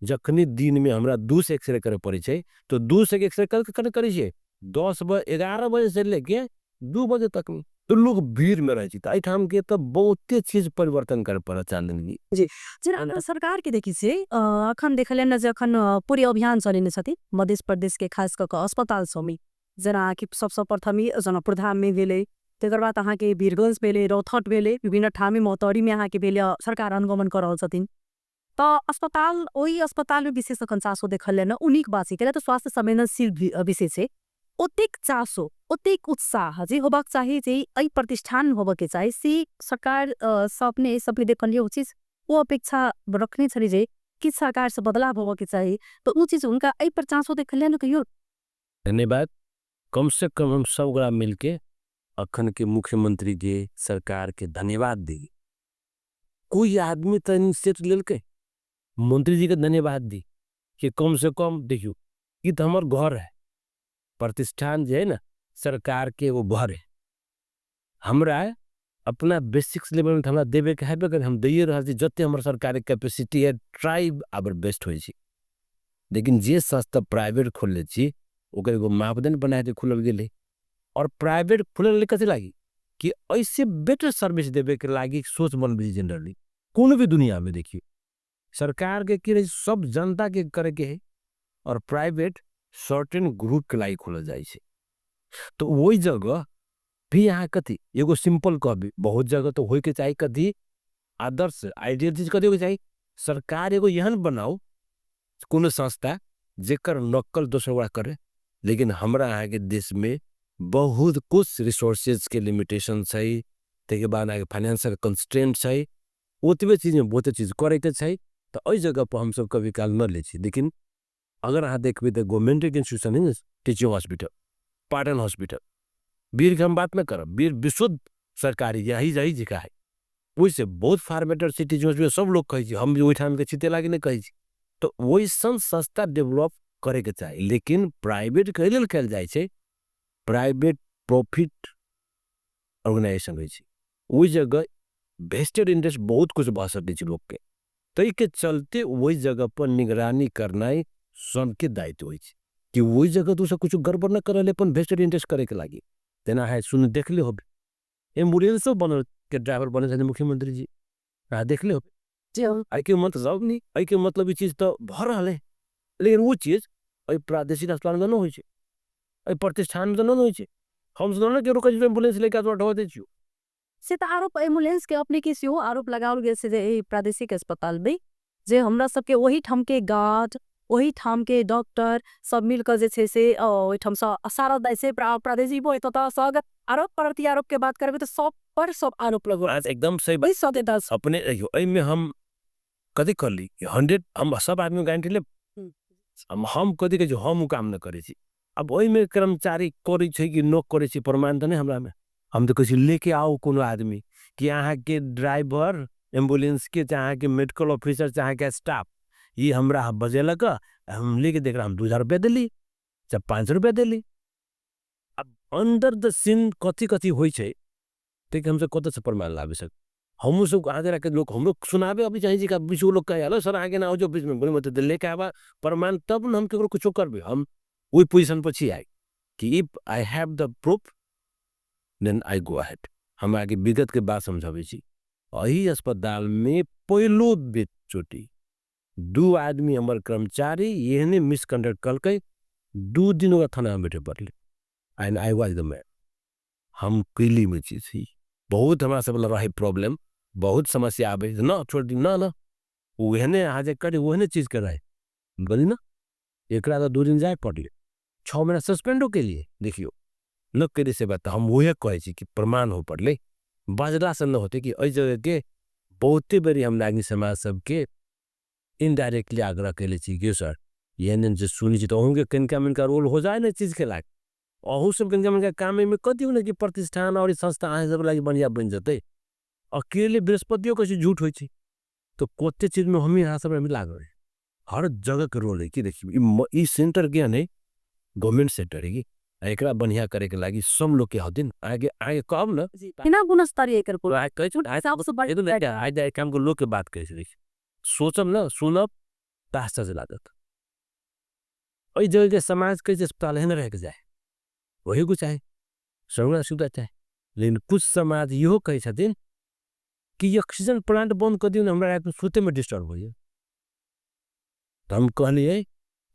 जखनी दिनमे हमरा 2 सए एक्सरे करे पड़ै छै तऽ 2 सए एक्सरे कल करै छियै 10 बजे, 11 बजे से लेके 2 बजे तकमे तऽ लोग भीड़मे रहै छै। तऽ एहिठामके तऽ बहुते चीज परिवर्तन करे पड़त चाँदनी। जी, जेना सरकार के देखै छियै, अखन देखलियनि ने जे अखन पूरी अभियान चलेने छथिन मध्य प्रदेश के, खास कऽ कऽ अस्पताल सबमे, जेना कि सबसँ प्रथम ई जनकपुर धाममे भेलै, तकर बाद अहाँके वीरगंज भेलै, रौतहट भेलै, विभिन्न ठाममे, महोत्तरीमे अहाँके भेलै, सरकार अनुगमन कऽ रहल छथिन। तऽ अस्पताल, ओहि अस्पतालमे विशेष अखन चासो देखलियनि। ओ नीक बात छै, किया तऽ स्वास्थ्य संवेदनशील विषय छै। ओतेक चासो, ओतेक उत्साह जे होबाक चाही, जे एहि प्रतिष्ठान होबऽके चाही, से सरकार सबने सबने देखलियै ओ चीज, ओ अपेक्षा रखने छलै जे किछु सरकारसँ बदलाव होबऽके चाही, तऽ ओ चीज हुनका एहि पर चासो देखलियै ने कहियो? धन्यवाद। कम से कम हम सब गोरा मिलके अखन के मुख्यमंत्री के, सरकार के धन्यवाद दी। कोई आदमी तऽ इनिशिएटिव लेलकै। मंत्री जी के धन्यवाद दी कि कम से कम देखियो, ई तऽ हमर घर है, प्रतिष्ठान जे है ना सरकार के वो घर है। हमरा अपना बेसिक्स लेवल में हमरा देवे के है, हम दैये रहल छी जते हमर सरकार के कैपेसिटी है, ट्राई आवर बेस्ट होइ छी। लेकिन जे संस्था प्राइवेट खोलले छी ओकर एगो मापदंड बना के खुलल गेलै, और प्राइवेट खुलल कथी लागी कि ऐसे बेटर सर्विस देवे के लागी सोच बनबै। जनरली कोनो भी दुनिया में देखियो, सरकार के की रहे, सब जनता के करे के है, और प्राइवेट सर्टेन ग्रुप के लागि खोलल जाइ छै। तो वही जगह भी यहाँ कथी एगो सिंपल कहबी, बहुत जगह तो होय के चाही, कथी आदर्श आइडियल चीज कथी होय के चाही, सरकार एगो एहन बनाओ कोनो संस्था जेकर नकल दोसर गोरा करे। लेकिन हमरा अहाँके देश में बहुत कुछ रिसोर्सेज के लिमिटेशन छै, ताहिके बाद अहाँके फाइनेंशियल कंस्ट्रेंट छै, ओतबे चीज में बहुते चीज करे के छै। तऽ एहि जगह पर हमसब कभी काल न लै छी। लेकिन अगर अहाँ देखबै तऽ गवर्नमेंट के इंस्टीट्यूशन है ने, टीचिंग हॉस्पिटल, पाटन हॉस्पिटल, वीर के हम बात न करब, वीर विशुद्ध सरकारी यही यही जगह है, ओहिसँ बहुत फार बेटर छै टीचिंग हॉस्पिटल, सब लोग कहै छै, हम भी ओहिठाम के छी ताहि लागी नहि कहै छी। तऽ ओइसन संस्था डेवलप करैके चाही। लेकिन प्राइवेट कै लेल कयल जाइ छै? प्राइवेट प्रॉफिट ऑर्गेनाइजेशन होइ छै, ओहि जगह वेस्टेड इंटरेस्ट बहुत कुछ भऽ सकै छै लोकके, ताहिके चलते ओहि जगह पर निगरानी करनाइ सबके दायित्व होइ छै कि ओहि जगह तऽ ओ सब कुछ गड़बड़ नहि करल अपन वेस्टेड इंटरेस्ट करैके लागि। तेना है सुन देखले होबे, एम्बुलेंसो बनल के ड्राइवर बनल छथिन मुख्यमंत्री जी, अहाँ देखले होबे। एहिके मतलब नहीं, एहिके मतलब ई चीज तऽ भऽ रहल है, लेकिन वो चीज एहि प्रादेशिक अस्पताल में नहि होइ छै, एहि प्रतिष्ठान में नहि होइ छै। हम सब ने केकरो कहै छियै एम्बुलेंस लेके आ ढो दै छियौ। से तऽ आरोप एम्बुलेंस के अपने के सेहो आरोप लगाओल गेल छै जे एहि प्रादेशिक अस्पताल में जे हमरा सबके ओहि ठाम के गार्ड, ओहि ठाम के डॉक्टर सब मिल कऽ जे छै से ओहिठामसँ सारा दै छै प्रादेशिक, तऽ सब आरोप प्रति आरोप के बात करबै तऽ सब पर सब आरोप लगौ। एकदम सही बात अपने। एहिमे हम कथी कहली, 100 हम सब आदमी गारंटी लेब, हम कथी कहै छी, हम ओ काम नहि करै छी। आब ओहिमे कर्मचारी करै छै कि न करै छै प्रमाण तऽ नहि हमरामे, हम तऽ कहै छी लेके आउ कोनो आदमी कि अहाँके ड्राइवर एम्बुलेंस के, चाहे अहाँके मेडिकल ऑफिसर, चाहे अहाँके स्टाफ ई हमरा बजेलक, हम लेके देख रहा, हम 2000 रुपया देली चाहे 500 रुपया देली। अब अंडर द सीन कथी कथी होइ छै ताहिके हमसब कतऽसँ प्रमाण लाबि सक? हमहूँ सब अहाँ जेना लोक हमरो सुनाबे अबै चाहै छी कि बीच लोक कहै हेलो सर अहाँके ना हो जो बीचमे बोले मतलब लेके आबा प्रमाण तब ने हम केकरो कुछो करबै। हम ओहि पोजिशन पर छी आइ कि if I have the proof then I go ahead. हम अहाँके विगत के बात समझाबै छी, एहि अस्पतालमे पहिलो चोटी 2 आदमी हमर कर्मचारी एहने मिसकंडक्ट कलकै, 2 दिन ओकरा थानामे बैठे पड़लै, and I was the man. हम कैली में चीज छी, बहुत हमरा सब लग रहै प्रॉब्लम, बहुत समस्या आबै, न छोड़ दी, न न ओहने अहाँ जे करी ओहने चीज के रहै, बोली न एकरा तऽ 2 दिन जाय पड़लै, 6 महीना सस्पेंडो केलिए। देखियो न केली से बात, हम वह कहै छी कि प्रमाण हो पड़लै, बजला से न होते कि एहि जगह के बहुते बेरी हम नागरिक समाज सबके इनडायरेक्टली आग्रह कैले छी कि सर एहन जे सुनै छी तऽ अहूँके कनिका मनिका रोल हो जाए ने चीजके लाग, अहूँ सब कनिका मनिका काम एहिमे कऽ दियौ ने कि प्रतिष्ठान और संस्था अहाँ सब लागि बढ़िआँ बनि जेतै। अकेले बृहस्पतियो कहै छै झूठ होइ छै, तऽ कते चीजमे हमही अहाँ सब एहिमे लागल रही। हर जगह के रोल है कि देखियो ई सेंटर के नहीं गवर्नमेंट सेंटर है कि एकरा बढ़िया करे के लागी सब लोग के हदिन आगे आगे कहब न बिना गुणस्तरीय एकर को आगे कहै छु आगे आगे आगे काम को लोग के बात कहै छु। सोचब न सुनब त आश्चर्य लागत। एहि जगह के समाज के अस्पताल है न रह के जाए वही कुछ चाहे सर्वना सुविधा चाहे, लेकिन कुछ समाज इहो कहै छथिन कि ऑक्सीजन प्लांट बंद कर दियौ न, हमरा रात में सुते में डिस्टर्ब होइए। तो हम कहलिए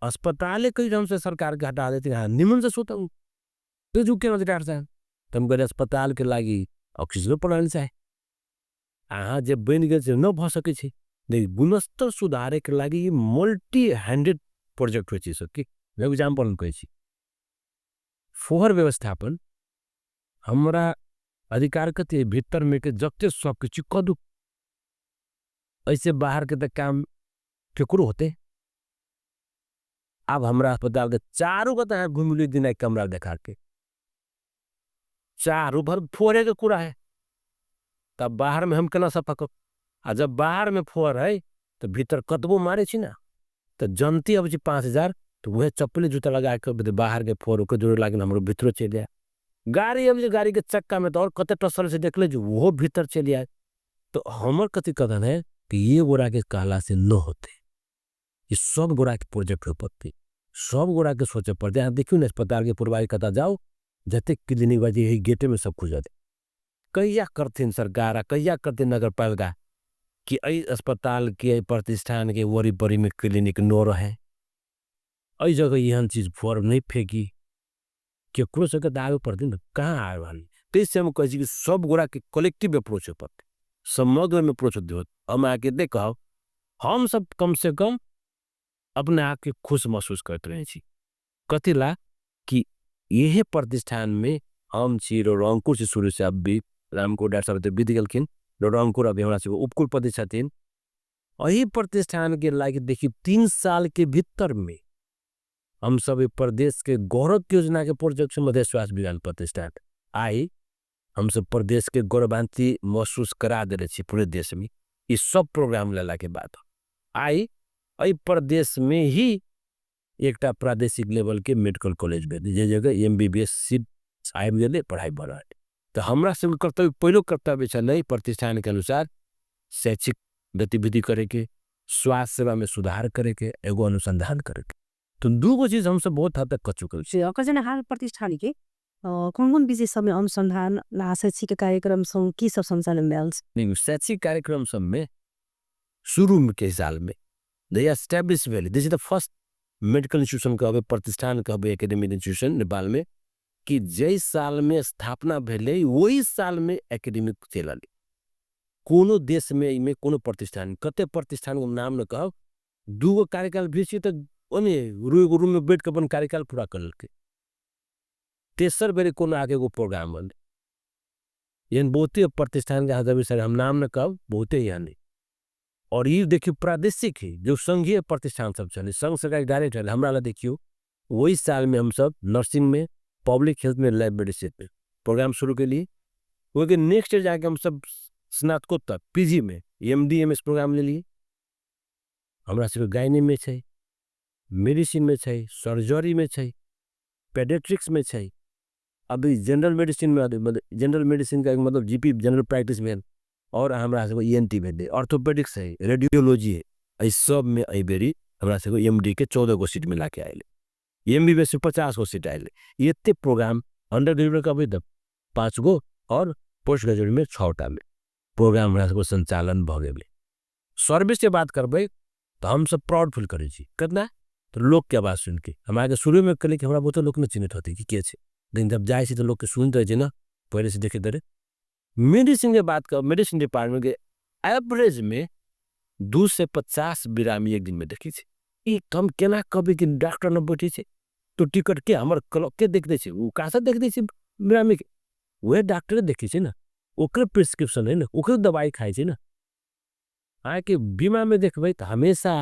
अस्पताले कही हमसे सरकार के हटा देते हैं, निमन से सुतब तो झुके मत डॉक्टर साहब। तो हम कहलिए अस्पताल के लागी ऑक्सीजन प्लांट चाहे, अहाँ जब बन गए न भ सकै छै। नहीं, गुणस्तर सुधारे के लागी मल्टी हैंडेड प्रोजेक्ट होइ छै सबके। एग्जाम्पल हम कहै छी फोहर व्यवस्थापन हमरा अधिकार कते भीतर में के जते सब किछु कऽ दू, ऐसे बाहर के त काम केकरो होते। अब हमरा अस्पताल के चारू कता है घुमिलु दिन एक कमरा देखा के चारू भर फोहरे के कुरा है, तब बाहर में हम केना सफा कर। आ जब बाहर में फोहर है तो भीतर कतबो मारे छी ना तो जनती अब छी 5000 तो वह चप्पल जूता लगा के बाहर के फोहर के जोड़े लागे हमरो भीतरो चलि जाए। गाड़ी अब जे गाड़ी के चक्का में तो और कते टसल से देख ले जो वो भीतर चलि आए। तो हमर कथी कथन है कि ये गोरा के कहला से न होते, ये सब गोरा के प्रोजेक्ट हो पड़ते, सब गोरा के सोचे पड़ते। यहाँ देखियो ना अस्पताल के पुरवाई कता जाओ जते क्लिनिक बाजी यही गेटे में सब खुजते। कहिया करथिन सरकार कहिया करथिन नगर पालिका कि एहि अस्पताल के एहि प्रतिष्ठान के वरी परी में क्लिनिक न रहे, एहि जगह एहन चीज फॉर्म नहीं फेंकी, केकरो सबके दावे पड़ते न कहाँ आए वाली। तो हम कहै छी कि सब गोरा के कलेक्टिव अप्रोच हो पड़ते, समग्र में अप्रोच होते। हम आके देखो हम सब कम से कम अपने आप के खुश महसूस करते रहे छी, कथिला कि यही प्रतिष्ठान में हम छी रंकुर से शुरू से अब भी रामकुर डॉक्टर साहब तो बीत गेलखिन, रंकुर अभी हमरा सबके उपकुलपति छथिन। एहि प्रतिष्ठान के लायक देखी 3 साल के भीतर में हम सब प्रदेश के गौरव योजना के प्रोजेक्ट मध्य स्वास्थ्य विज्ञान प्रतिष्ठान आई हम सब प्रदेश के गौरवान्वित महसूस करा दे रहे छी पूरे देश में। ये सब प्रोग्राम लेला के बाद आई एहि प्रदेश में ही एकटा प्रादेशिक लेवल के मेडिकल कॉलेज भेल, जे जगह M B B S seat आबि गेलै, पढ़ाई भऽ रहल। तो हमरा सबके कर्तव्य पहिलो कर्तव्य छलै प्रतिष्ठान के अनुसार शैक्षिक गतिविधि करैके, स्वास्थ्य सेवा में सुधार करैके, एगो अनुसंधान करैके। तो दूगो चीज हम सब बहुत हद तक कर चुकल छी। जना हाल प्रतिष्ठान के कौन कौन विषय सब में अनुसंधान शैक्षिक कार्यक्रम सब की सब संचालन भेल? नहीं, शैक्षिक कार्यक्रम सब में शुरू में के साल में जहिया एस्टेब्लिश भेलै, this is the first medical institution कहबै, प्रतिष्ठान कहबै, एकेडमिक इंस्टीट्यूशन नेपाल में, कि जै साल में स्थापना भेलै वही साल में एकेडमिक चलल। कोनो देश में एहिमे कोनो प्रतिष्ठान, कते प्रतिष्ठान के नाम न कहब, दूगो कार्यकाल भेल छै तऽ ओहिमे एगो रूम में बैठ के अपन कार्यकाल पूरा कर लेलकै। तेसर बेर कोनो आगे एगो प्रोग्राम बनलै। एहन बहुते प्रतिष्ठान के अहाँ सर हम नाम न कहब, बहुते एहन है। और ये देखियो प्रादेशिक है, जो संघीय प्रतिष्ठान सब छलै, संघ सरकार डायरेक्ट छलै। हमरा लग देखियो वही साल में हम सब नर्सिंग में, पब्लिक हेल्थ में, लैब मेडिसिन में प्रोग्राम शुरू के लिए। वही नेक्स्ट ईयर जाके हम सब स्नातकोत्तर पीजी में M D M S program ले लिए। हमरा सबके गायनी में छै, मेडिसिन में छै, सर्जरी में छै, पेडियाट्रिक्स में छै, अभी जनरल मेडिसिन में, मतलब जनरल मेडिसिन का मतलब जीपी जनरल प्रैक्टिस में, और हमरा सबके ई एन टी भेलै, ऑर्थोपेडिक्स है, रेडियोलॉजी है, एहि सब में एहि बेरी हमरा सबके एम डी के 14 गो सीट मिला के आयल, एम बी बी एस से 50 गो सीट आयल। एते प्रोग्राम अंडर ग्रेजुएट कहबै तऽ 5 गो और पोस्ट ग्रेजुएट में 6 टा में प्रोग्राम हमरा सबके संचालन भऽ गेलै। सर्विस के बात करबै तऽ हम सब प्राउड फील करै छी, केतना तऽ लोक के आवाज सुनि के। हम आगे शुरू में कहलियै कि हमरा बहुते लोक नहि चिन्हैत होतै कि के छै, लेकिन जब जाइ छी तऽ लोक के सुनैत रहै छै ने, पहिले से देखैत रहै। मेडिसिन के बात करब, मेडिसिन डिपार्टमेंट के एवरेज में 250 बिरामी एक दिन में देखै छै। ई हम केना कहबै कि डॉक्टर न बैठै छै तो टिकट के हमर क्लॉक के देख दै छै, ओ कहाँ से देख दै छै बिरामी के, वएह डॉक्टर देखै छै ने, ओकरे प्रिस्क्रिप्शन है ने, ओकरे दवाई खाइ छै ने। अहाँके बीमा में देखबै तऽ हमेशा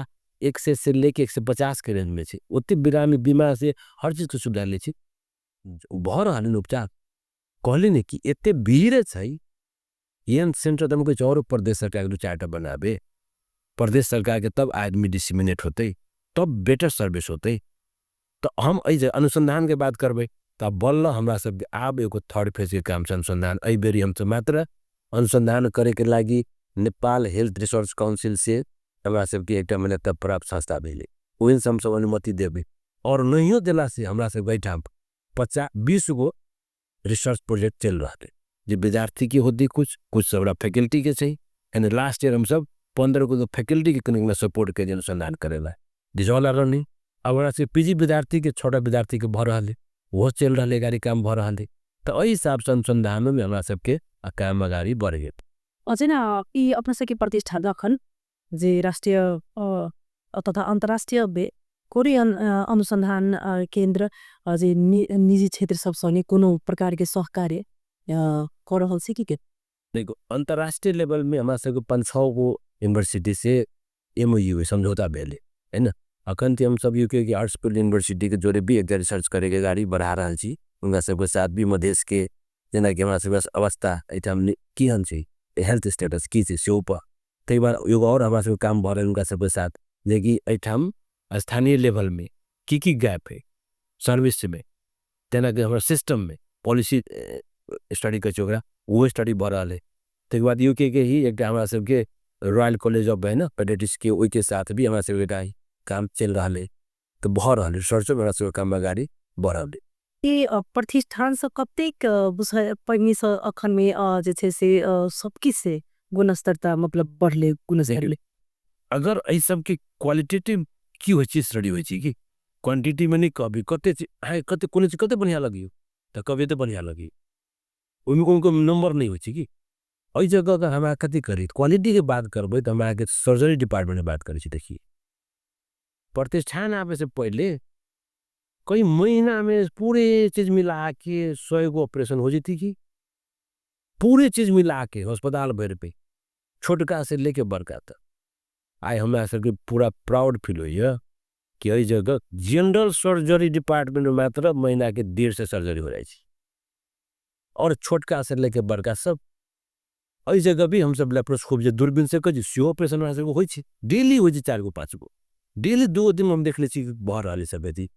100 से लेके 150 के रेंज में छै, ओते बिरामी बीमा से हर चीज के सुविधा लै छै, भऽ रहल है उपचार। कहली ने कि एते भीड़ छै, एहन सेंटर तऽ हम कहै छी और प्रदेश सरकार 2-4 बनाबे, प्रदेश सरकार के तब आदमी डिसिमिनेट होते, तब बेटर सर्विस होते। तो हम एहि अनुसंधान के बात करबै त बल्ल हमरा सब आब एगो थर्ड फेज के काम छै अनुसंधान। एहि बेरी हम सब मात्र अनुसंधान करे के लागी नेपाल हेल्थ रिसर्च काउंसिल से हमरा सबके एकटा मान्यता प्राप्त संस्था भेलै, ओहि से हम सब अनुमति देबै। और नहियो देला से हमरा सब एहिठाम 20 गो रिसर्च प्रोजेक्ट चल रहा है, जे विद्यार्थी के होती कुछ कुछ हमरा फैकल्टी के छै। एंड लास्ट ईयर हम सब 15 गो फैकल्टी के कनिक सपोर्ट के अनुसंधान करेला दिस ऑल आर रनिंग। अब हमरा से पीजी विद्यार्थी के छोटा विद्यार्थी के भ रहल है, वो चल रहा है, गाड़ी काम भ रहल है। तो एहि हिसाब से अनुसंधान में हमरा सबके काम अगाडि बढ़ गेल। अझै न ई अपना सबके प्रतिष्ठान अखन जे राष्ट्रिय तथा अन्तर्राष्ट्रिय कोरियन अनुसंधान केन्द्र जे निजी क्षेत्र सब सँगे कोनो प्रकार के सहकार्य कर रहल छै की के? देखो अंतर्राष्ट्रीय लेवल में हमरा सबके 5-6 गो यूनिवर्सिटी से एमओयू समझौता भेलै है ना। अखन हम सब यूके के आर्ट्स यूनिवर्सिटी के जोड़े भी एक रिसर्च करे के गाड़ी बढ़ा रहल छी। उनका सबके साथ भी मधेश के जेना कि हमरा सबके अवस्था एहिठाम केहन छै, हेल्थ स्टेटस की छै से ऊपर। तै बार एगो और हमरा सबके काम भऽ रहल उनका सबके साथ, जेकि एहिठाम स्थानीय लेवल में की की गैप है सर्विस में, तेना कि हमरा सिस्टम में पॉलिसी स्टडी करै छै ओकरा, वो स्टडी भऽ रहल है। तकर बाद यूके के ही एकटा हमरा सबके रॉयल कॉलेज ऑफ है ना पेडियाट्रिक्स के, ओहिके साथ भी हमरा सबके एकटा काम चलि रहल है, तऽ भऽ रहल है रिसर्चो में हमरा सबके काम अगाडि बढ़ रहल है। ई प्रतिष्ठान से कतेक पहिने से अखन में जे छै से सब किछु से गुणस्तरता मतलब बढ़ले गुणस्तर। अगर एहि सबके क्वालिटेटिव की होइ छै स्टडी होइ छै कि क्वांटिटी में नहीं कहबी, कते चीज, हाँ, कते कोनो चीज कते बढ़िया लगियो तऽ कहबी तऽ बढ़िया लगी, ओहिमे कोनो कोनो नंबर नहीं होइ छै कि एहि जगह अगर हमरा कथी करी क्वालिटी के बात करबै तऽ हमरा अहाँके सर्जरी डिपार्टमेंट में बात करै छी। देखिए प्रतिष्ठान आबै से पहले कई महीना में पूरे चीज मिला के 100 गो ऑपरेशन हो जेती की पूरे चीज मिला के अस्पताल भर पे छोटका से लेके बड़का तक। आइ हमरा सबके पूरा प्राउड फील होइए कि एहि जगह जनरल सर्जरी डिपार्टमेंट में मात्र महीना के 150 सर्जरी हो जाइ छै और छोटका से लेके बड़का सब। एहि जगह भी हम सब लेप्रोस्कोप जे दूरबीन से करै छी सेहो ऑपरेशन हमरा सबके होइ छै, डेली होइ छै 4 गो 5 गो डेली 2 दिन हम देख लै छी भऽ रहल है सब अथी।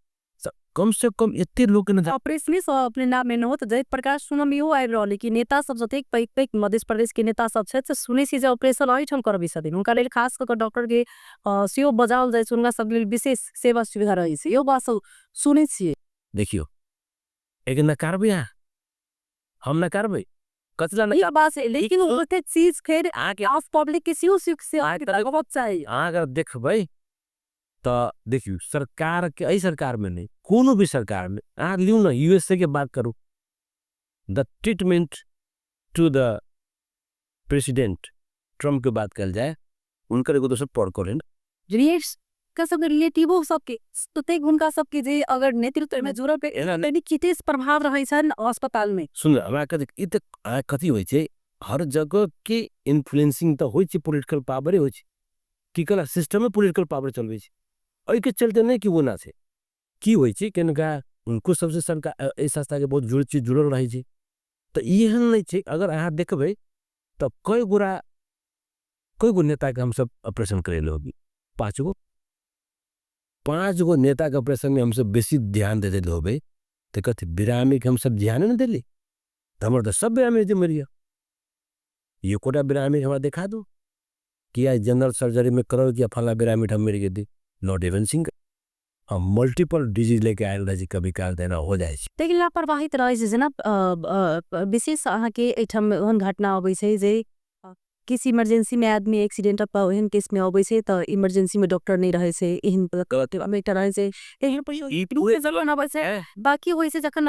कम से कम एते लोग के न ऑपरेशन सब अपने नाम में न होत। जय प्रकाश सुनम इहो आबि रहल है कि नेता सब जतेक पैघ पैघ मध्य प्रदेश के नेता सब छथि से सुनै छी जे ऑपरेशन एहिठाम करबै छथिन, हुनका लेल खास कऽ कऽ डॉक्टर के सेहो बजाओल जाइ छै, हुनका सब लेल विशेष सेवा सुविधा रहै छै, इहो बात सब सुनै छियै। देखियौ एक नकारबै अहाँ, हम नकारबै कचरा ई बात है, लेकिन ओते चीज फेर ऑफ पब्लिक के सेहो सुख से बहुत चाही। अहाँ अगर देखबै तऽ देखियौ सरकार के, एहि सरकार में नहीं कोनो भी सरकार में अहाँ लियौ ना, यूएसए के बात करू, the treatment to the president Trump के बात कल जाए, उनकर एगो दोसर प्रोटोकॉल है ना। रिलेट्स का सब रिलेटिवो सबके ततेक हुनका सबके जे अगर नेतृत्व में जुड़ल पे तनी कितेस प्रभाव रहै छन अस्पताल में। सुन, हमरा कथी, ई तऽ अहाँ कथी होइ छै, हर जगह के इन्फ्लुएंसिंग तऽ होइ छै, पॉलिटिकल पावरे होइ छै, की कहला सिस्टम में पॉलिटिकल पावर चलबै छै, एहिके चलते नहि कि ओना छै की होइ छै कनिका उनको सबसे सरकार एहि संस्था के बहुत जुड़ चीज जुड़ल रहै छै, तऽ एहन नहि छै। अगर अहाँ देखबै तऽ कई गो नेता के हमसब ऑपरेशन करेले होबी, 5 गो नेता के ऑपरेशन में हमसब बेसी ध्यान दे देले होबे, तऽ कथी बिरामी के हमसब ध्यान नहि देली, तऽ हमर तऽ सब बिरामी जे मरिया, एकोटा बिरामी हमरा देखा दू कि आइ जनरल सर्जरी में करल कि फला बिरामी हम मरि गेली, not even single. हम मल्टीपल डिजीज लेके आयल रहै छी, कभी काल देना हो जाइ छै। लेकिन लापरवाही रहै छै, जेना विशेष अहाँके एहिठाम ओहन घटना अबै छै जे किसी इमरजेंसी में आदमी एक्सीडेंट पर ओहन केस में अबै छै तऽ इमरजेंसी में डॉक्टर नहीं रहै छै, एहन में एकटा रहै छै, एहन पर ई पूरे जगह अबै छै। बाकी होइ छै जखन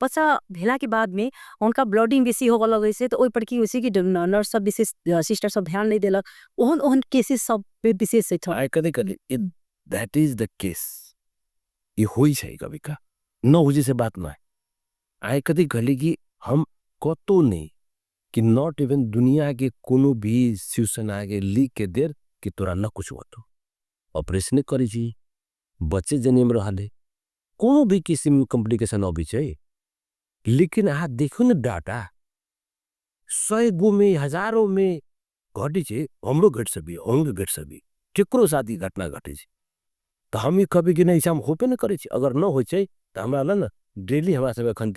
बच्चा भेला के बाद में हुनका ब्लडिंग बेसी होबऽ लगै छै तऽ ओहि पर की होइ छै कि नर्स सब विशेष सिस्टर सब ध्यान नहीं देलक, ओहन ओहन केसेस सब विशेष एहिठाम। आइ कथी कथी, that is the case, ई होइ छै कभी का न होइ छै से बात नहीं। आइ कथी कहली कि हम कतौ नहीं कि not even दुनिया के कोनो भी शिवसेना के लीक के देर कि तोरा न कुछ होतो, ऑपरेशन करी छी, बच्चे जन्म रहले, कोनो भी किस्म कॉम्प्लिकेशन अबै छै, लेकिन अहाँ देखो न डाटा 100 गो में हजारों में घटी छै, हमरो घट सकी, अहूँ के घट सकी। केकरो साथ ई घटना घटै छै तऽ हम ई कहबै कि नहि, हम होबे नहि करै छी। अगर न होइ छै तऽ हमरा लग ने डेली हमरा सब एखन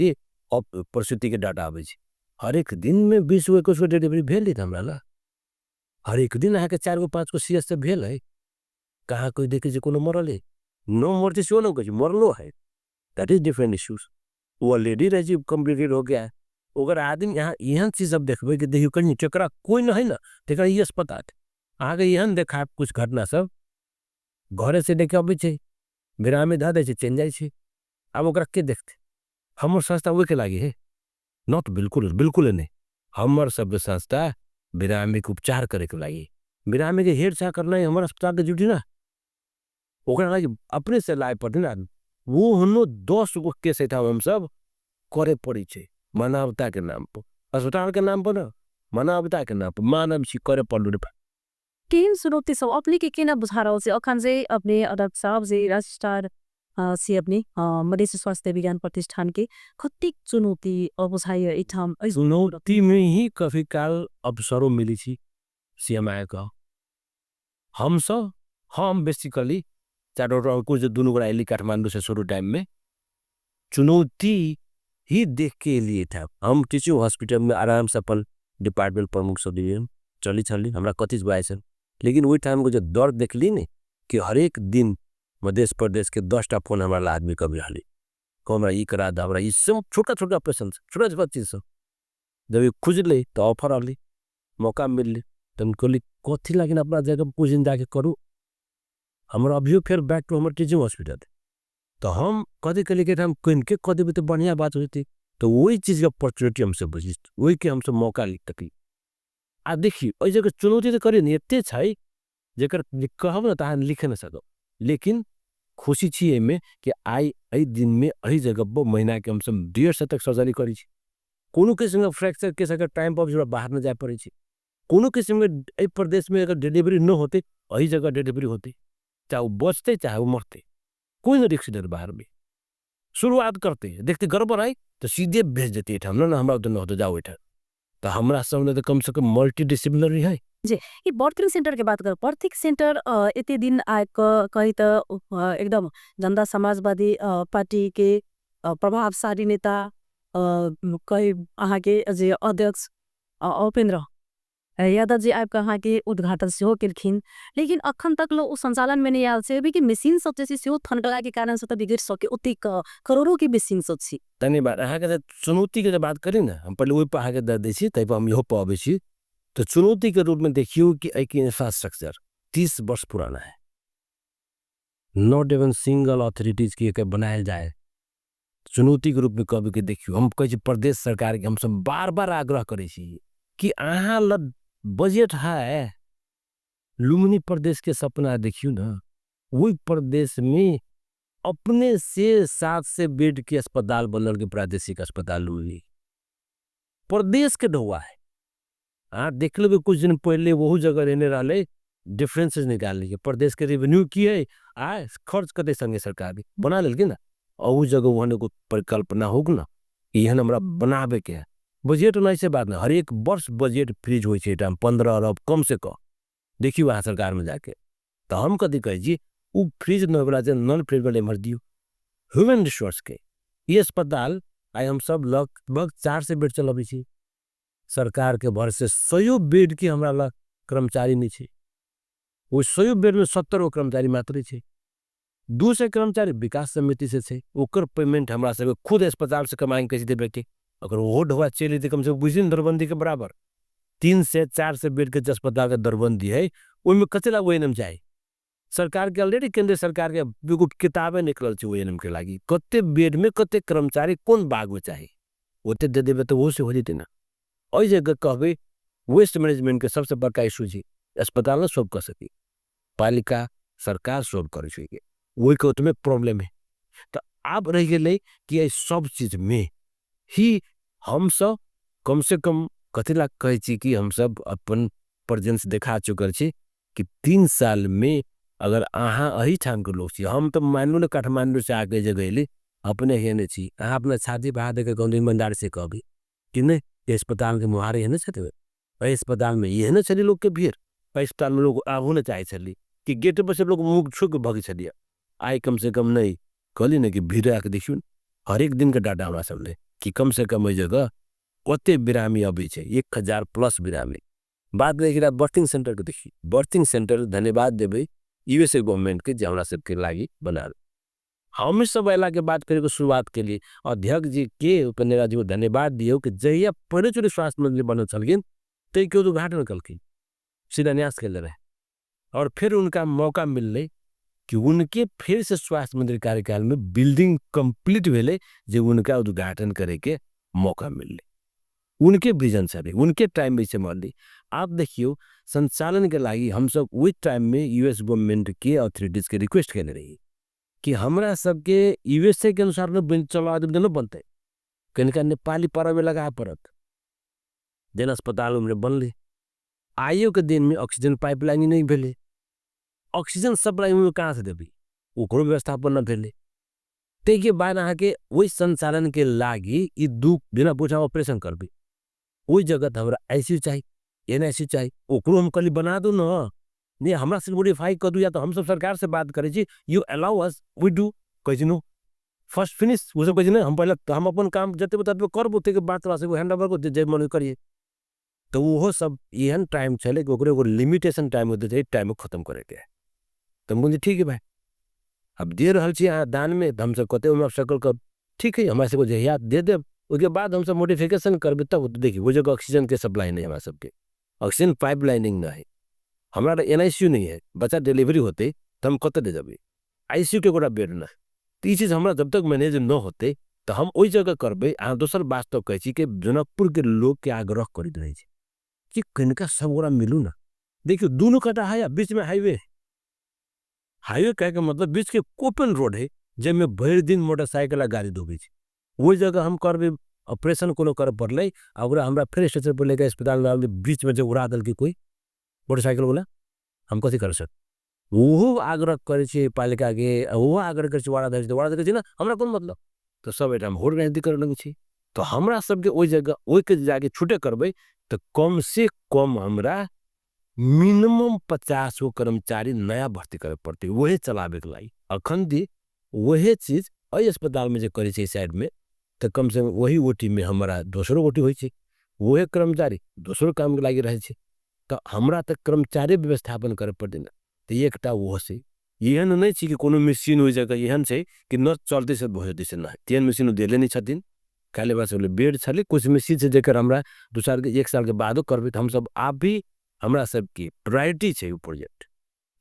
प्रसूतिके डाटा आबै छै। हरेक दिनमे 20 गो 21 गो डिलीवरी भेल है हमरा लग। हरेक दिन अहाँके 4 गो 5 गो सी एस से भेल है। कहाँ कोई देखे जे कोनो मरल है, नो मरते सेहो न कहै छै, मरलो है, that is different issues. वो ऑलरेडी रहे जी कम्प्लीटेड हो गया है। अगर आदमी यहाँ एहन चीज सब देखबै कि देखियौ कहीं चकरा कोई नहीं है ना, तेकरा ई अस्पताल है। अहाँके एहन देखा कुछ घटना सब घरे से देखे अबै छै, बिरामी धऽ दै छै, चलि जाइ छै। आब ओकरा के देखतै? हमर संस्था ओहिके लागि है not, बिल्कुल बिल्कुल नहीं। हमर सब संस्था बिरामी के उपचार करे के लागि, बिरामी के हेरचाह करना है हमर अस्पताल के ड्यूटी ना। ओकरा लागि अपने से लाए पड़ते ना आदमी। वो हनो 10 गो केस ऐठा हम सब करे पड़े छे, मानवता के नाम पर, अस्पताल के नाम पर ना, मानवता के नाम पर, मानव छी करे पड़लू रे। केहन चुनौती सब अपने के केना बुझा रहल छै? अखन जे अपने डॉक्टर साहब जे रजिस्ट्रार से अपने मधेश स्वास्थ्य विज्ञान प्रतिष्ठान के कतेक चुनौती बुझाइए एठाम? चुनौती में ही कभी काल अवसरों मिली छी सी एम I का। हम सब, हम बेसिकली चाहे डॉक्टर अंकुर जो दोनों गोरा एली काठमांडू से शुरू टाइम में चुनौती ही देख के लिए था। हम टीचिंग हॉस्पिटल में आराम से अपन डिपार्टमेंट प्रमुख सब दिए चली चली हमरा कथी बुझाए छल, लेकिन वही टाइम को जो दर्द देख ली ने कि हरेक दिन मधेश प्रदेश के 10 टा फोन हमारा ला आदमी कभी हाली को हमरा ई करा दा, हमरा ई सब छोटा छोटा ऑपरेशन छोटा छोटा चीज सब जब ये खुजले तो ऑफर आली मौका मिलले तो हम कहली कथी लागिन अपना जगह कुछ दिन जाके करू, हमरा अभियो फिर बैक टू हमर टीचिंग हॉस्पिटल। तो हम कथी कहली कि हम कहीं के कह देबे तो बढ़िया बात होती, तो वही चीज़ के अपॉर्चुनिटी हमसे बुझी, वही के हमसे मौका ली तकली। आ देखिए एहि जगह चुनौती तो करी नहीं, एते छै जेकर कहब ना तहाँ लिख नहीं सकब, लेकिन खुशी छी एहिमे कि आइ एहि दिन में एहि जगह पर महीना के हमसब 150 तक सर्जरी करै छी। कोनो किस्म के फ्रैक्चर के अगर टाइम पर हमरा बाहर न जाय पड़ै छै, कोनो किस्म के एहि प्रदेश में अगर डिलीवरी न होते एहि जगह डिलीवरी होते, चाहे वो बचते चाहे वो मरते, कोई न रिक्स लेते बाहर में। शुरुआत करते देखते गड़बड़ आई तो सीधे भेज देते एठाम, ना ना हमरा उधर न होते जाओ एठाम। तो हमरा सब तो कम से कम मल्टी डिसिप्लिनरी है। जी, ये बर्थिंग सेंटर के बात करो, बर्थिंग सेंटर इतने दिन आए कहीं तो एकदम जनता समाजवादी पार्टी के प्रभावशाली नेता कहीं अहाँ के जे अध्यक्ष उपेंद्र यादव जी आबि कऽ अहाँ के उद्घाटन सेहो केलखिन, लेकिन अखन तक लोग संचालन में नहीं आयल छै, अभी के मशीन सब जे छै सेहो ठनकला के कारण से तऽ बिगड़ सके, ओतेक करोड़ों के मशीन सब छै। धन्यवाद। अहाँ के चुनौती के जे बात करी ने, हम पहिले ओहि पर अहाँ के दऽ दै छी, ताहि पर हम इहो पर अबै छी। तो चुनौती के रूप में देखियौ कि एहि के इंफ्रास्ट्रक्चर 30 वर्ष पुराना है, not even single authorities के एकर बनायल जाए। चुनौती के रूप में कहबै कि देखियौ, हम कहै छी प्रदेश सरकार के हम सब बार बार आग्रह करै छी कि अहाँ लग बजट है, लुम्बिनी प्रदेश के सपना देखियौ ना, वही प्रदेश में अपने से 700 बेड के अस्पताल बनल के प्रादेशिक अस्पताल लुम्बिनी प्रदेश के ढौआ है। हाँ देख लेबै कुछ दिन पहले वहु जगह रहने रहले डिफरेंसेस निकाल लीजिए, प्रदेश के रेवेन्यू की है आ खर्च करते संगे सरकार भी बना लेलखिन ना, और उस जगह वहाँ कोई परिकल्पना होग ना एहन हमरा बनाबे के है। बजट नहीं से बात नहीं, हर एक वर्ष बजट फ्रीज होइ छै एहिठाम 15 अरब कम से कम, देखियौ अहाँ सरकार में जाके। तो हम कथी कहै छी उ फ्रीज न होइवला छै, नॉन फ्रीज वाला एम्हर दियौ ह्यूमन रिसोर्स के। ई अस्पताल आइ हम सब लगभग 400 बेड चलबै छी, सरकार के भरोसे 100 बेड के हमरा लग कर्मचारी नहीं छै, ओ 100 बेड में 70 गो कर्मचारी मात्र छै, 200 कर्मचारी विकास समिति से छै, ओकर पेमेंट हमरा सबके खुद अस्पताल से कमाई के देबे के, अगर ओहो ढोआ चलि जेतै कम से कम बुझियौ ने दरबंदी के बराबर 300-400 बेड के जे अस्पताल के दरबंदी है ओहिमे कते लाख ओ एन एम चाही। सरकार के ऑलरेडी केंद्र सरकार के एगो किताबे निकलल छै ओ एन एम के लागी, कते बेड में कते कर्मचारी कोन बाग में चाही, ओते दे देबे तऽ ओहो से हो जेतै ना। एहि जगह कहबै वेस्ट मैनेजमेंट के सबसे बड़का इशू छै, अस्पताल न सोल्व कऽ सकी, पालिका सरकार सोल्व करै छै, ओहि के ओतमे प्रॉब्लम है। तऽ आब रहि गेलै कि एहि सब चीज में ही हम सब कम से कम कथी ला कहै छी कि हम सब अपन प्रेजेंस देखा चुकल छी कि 3 साल में अगर अहाँ एहिठाम के लोग छी, हम तऽ मानलू ने काठमांडू से आके जगह एली, अपने हेने छी, अहाँ अपना छाती पर हाथ दे के कहू ईमानदारी से कहबी कि नहीं एहि अस्पताल के मुहारे एहने छथिन, एहि अस्पताल में एहने छली लोग के भीड़, एहि अस्पताल में लोग आबू ने चाहे छली, कि गेट पर से लोग मुँह छू के भगै छलियै। आइ कम से कम नहि कहली ने कि भीड़ आके देखियौ, हरेक दिन के डाटा हमरा सब ले कि कम से कम एहि जगह कते बिरामी अबै छै, 1000 प्लस बिरामी। बात रहि गेल बर्थिंग सेंटर के देखियौ, बर्थिंग सेंटर धन्यवाद देबै यूएसए गवर्नमेंट के जे हमरा सबके लागी बनाल। हम सब अयला के बाद फिर एगो शुरुआत के लिए अध्यक्ष जी के उपेंद्र जी को धन्यवाद दियौ कि जहिया पहिले चोटी स्वास्थ्य मंत्री बनल छलखिन तै के उद्घाटन कलखिन, शिलान्यास केले रहे, और फिर उनका मौका मिललै कि उनके फिर से स्वास्थ्य मंत्री कार्यकाल में बिल्डिंग कंप्लीट भेलै जे उनका उद्घाटन करे के मौका मिललै। उनके विजन से उनके टाइम में से मरली। आप देखियो संचालन के लागि हम सब वही टाइम में यूएस गवर्नमेंट के अथॉरिटीज के रिक्वेस्ट करने रही कि हमरा सबके यूएसए के अनुसार न चला आदमी न बनते, कनिका नेपाली परब लगा पड़त जन अस्पताल में बनले। आइयो के दिन में ऑक्सीजन पाइपलाइन नहीं भेले, ऑक्सीजन सप्लाई में कहाँ से देबी, ओकरो व्यवस्थापन न भेले। ताहि के बाद अहाँ के वही संचालन के लागी ई दू बिना पूछा ऑपरेशन करबी, ओहि जगह तो हमरा आईसीयू चाहिए, एनआईसीयू चाहिए, ओकरो हम कहली बना दू न, नहीं हमरा से मॉडिफाई कर दू, या तो हम सब सरकार से बात करै छी, you allow us we do, कहै छी नो फर्स्ट फिनिश, वो सब कहै छी नहीं हम पहले हम अपन काम जते ततबे करबो, ताहि के बाद तोरा सबके हैंड ओवर करबो, जे मन करिए। तो वो सब एहन टाइम छलै कि ओकरो एगो लिमिटेशन टाइम होते छै, टाइम खत्म करैके। तो हम बोलली ठीक है भाई, अब दे रहल छी अहाँ दान में, हम सब कते ओहिमे शकल कर, ठीक है हमरा सबके जहिया दे देब, ओहिके बाद हम सब मॉडिफिकेशन करबै तब देखिए वो जगह ऑक्सीजन के सप्लाई नहीं है, हमरा सबके ऑक्सीजन पाइपलाइनिंग नहीं है, हमरा एनआईसीयू नहीं है, बच्चा डिलीवरी होते तो हम कतऽ ले जेबै, आईसीयू के गोटा बेड नहीं। तो ई चीज हमरा जब तक मैनेज न होते तो हम ओहि जगह करबै। अहाँ दोसर बात तो कहै छी कि जनकपुर के लोग के आग्रह करैत रहै छी कि कनिका सब गोरा मिलू ना, देखियौ दुनू कटा है बीच में हाईवे, हाईवे कहे के मतलब बीच के ओपन रोड है जाहिमे भरि दिन मोटरसाइकिल आ गाड़ी धोबै छै, ओहि जगह हम करबै ऑपरेशन कोनो करऽ पड़लै आ ओकरा हमरा फेर स्टेशन पर लेके अस्पताल में बीच में जे उड़ा देलकै कोई मोटरसाइकिल वाला, हम कथी कर सकब। ओहो आग्रह करै छै पालिका के, ओहो आग्रह करै छै वार्ड अध्यक्ष, वार्ड अध्यक्ष ना हमरा कोन मतलब, तो सब एहिठाम होर राजनीति करऽ लगै छै। तो हमरा सबके ओहि जगह ओहिके जाके छुटे करबै तो कम से कम हमरा मिनिमम 50 गो कर्मचारी नया भर्ती करे पड़तै वही चलाबे के लागि। अखन दी वही चीज एहि अस्पताल में जे करै छै साइड में, तो कम से कम वही ओटी में हमरा दोसरो ओटी होइ छै, वही कर्मचारी दोसरो काम के लागि रहै छै, तो हमरा तऽ कर्मचारी व्यवस्थापन करे पड़तै ना। तो एकटा ओहो छै, एहन नहि छै कि कोनो मशीन ओहि जगह एहन छै कि न चलतै से भऽ जेतै से नहि, तेहन मशीन देले नहि छथिन, खाली बस बेड छलै, कुछ मशीन छै जकर हमरा 2 साल के 1 साल के बादो करबै। तो हम सब आब भी हमरा सबके प्रायोरिटी छै ओ प्रोजेक्ट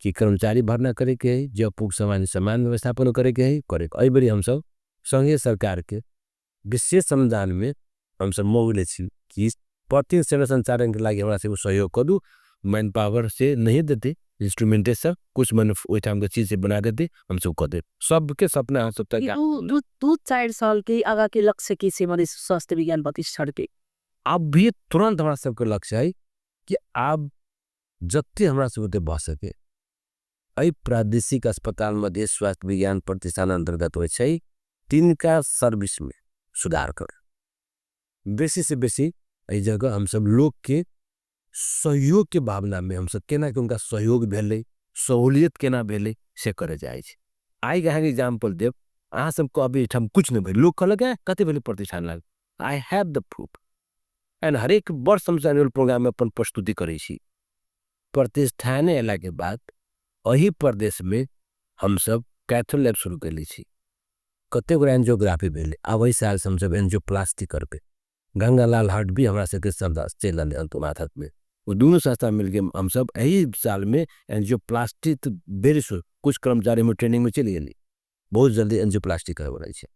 कि कर्मचारी भर्ना करे के है, जब सामान सामान व्यवस्थापन करे के है करे के। एहि बेरी हम सब संघीय सरकार के विशेष अनुदान में हम सब मौले छी कि प्रति सेवा संचालन के लागि हमरा सब सहयोग करू, मैन पावर से नहीं देते, इंस्ट्रूमेंटेशन कुछ मन ओहिठाम के चीज से बना देते, हम सब कऽ देब। सबके सपना हम सब तक 2-4 साल के आगा के लक्ष्य की से मने स्वास्थ्य विज्ञान प्रतिष्ठान के अब भी तुरंत हमरा सबके लक्ष्य है कि आप जते हमरा सब ओते भऽ सके एहि प्रादेशिक अस्पताल मध्ये स्वास्थ्य विज्ञान प्रतिष्ठान अंतर्गत होइ छै तिनका सर्विस में सुधार कर, बेसी से बेसी एहि जगह हम सब लोग के सहयोग के भावना में हम सब केना के उनका सहयोग भेलै, सहूलियत केना भेलै से करे जाइ छै। आइ अहाँके एग्जाम्पल देब, अहाँ सब कहबै एहिठाम कुछ नहि भेल, लोग कहलक है कते भेलै प्रतिष्ठान लाग, I have the proof and हरेक वर्ष हम एनुअल प्रोग्राम में अपन प्रस्तुति करै छी। प्रतिष्ठाने अयला के बाद एहि प्रदेश में हम सब कैथो लैब शुरू कैले छी, कते गोरा एंजियोग्राफी भेलै, आब एहि साल से हम सब एंजियोप्लास्टी करबै। गंगालाल हार्ट भी हमरा सबके शब्द चलि रहलै हन माथक में, ओ दुनू संस्था मिलके हम सब एहि साल में एंजियोप्लास्टी तो वेरी सुन कुछ कर्मचारी में ट्रेनिंग में चलि गेलै, बहुत जल्दी एंजियोप्लास्टी करय वाला छै।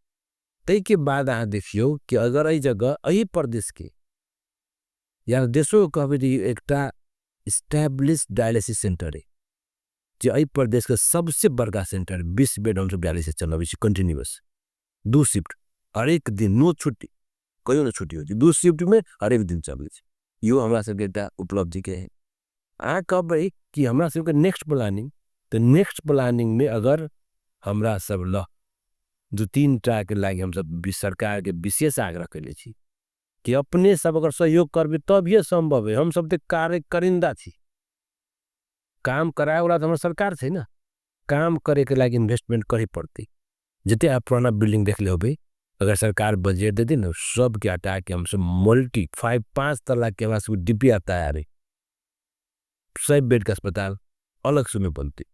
ताहिके बाद अहाँ देखियौ कि अगर एहि जगह एहि प्रदेश के या देशो कहबै तऽ एकटा एस्टैब्लिश डायलिसिस सेंटर है जे एहि प्रदेश के सबसे बड़का सेंटर, 20 बेड हमसब डायलिसिस चलाबै छी कंटिन्यूअस, 2 शिफ्ट हरेक दिन, नो छुट्टी, कहियो न छुट्टी होइ छै, 2 शिफ्ट में हरेक दिन चलै छै। इहो हमरा सबके एकटा उपलब्धि के है। अहाँ कहबै कि हमरा सबके नेक्स्ट प्लानिंग, तऽ नेक्स्ट प्लानिंग में अगर हमरा सब ल 2-3 टा के लागि हम सब सरकार के विशेष आग्रह कैले छी कि अपने सब अगर सहयोग करबै तभिए संभव है। हम सब तऽ कार्य करिंदा छी, काम कराए वाला तो हमारा सरकार छै ना, काम करे के लागी इन्वेस्टमेंट करे पड़ती। जितने आप पुराना बिल्डिंग देख ले हो भाई, अगर सरकार बजट दे दी ना सब के हटा के हमसे मल्टी 5 तला के बाद डीपी आता है, अरे 100 बेड का अस्पताल अलग से में बनती।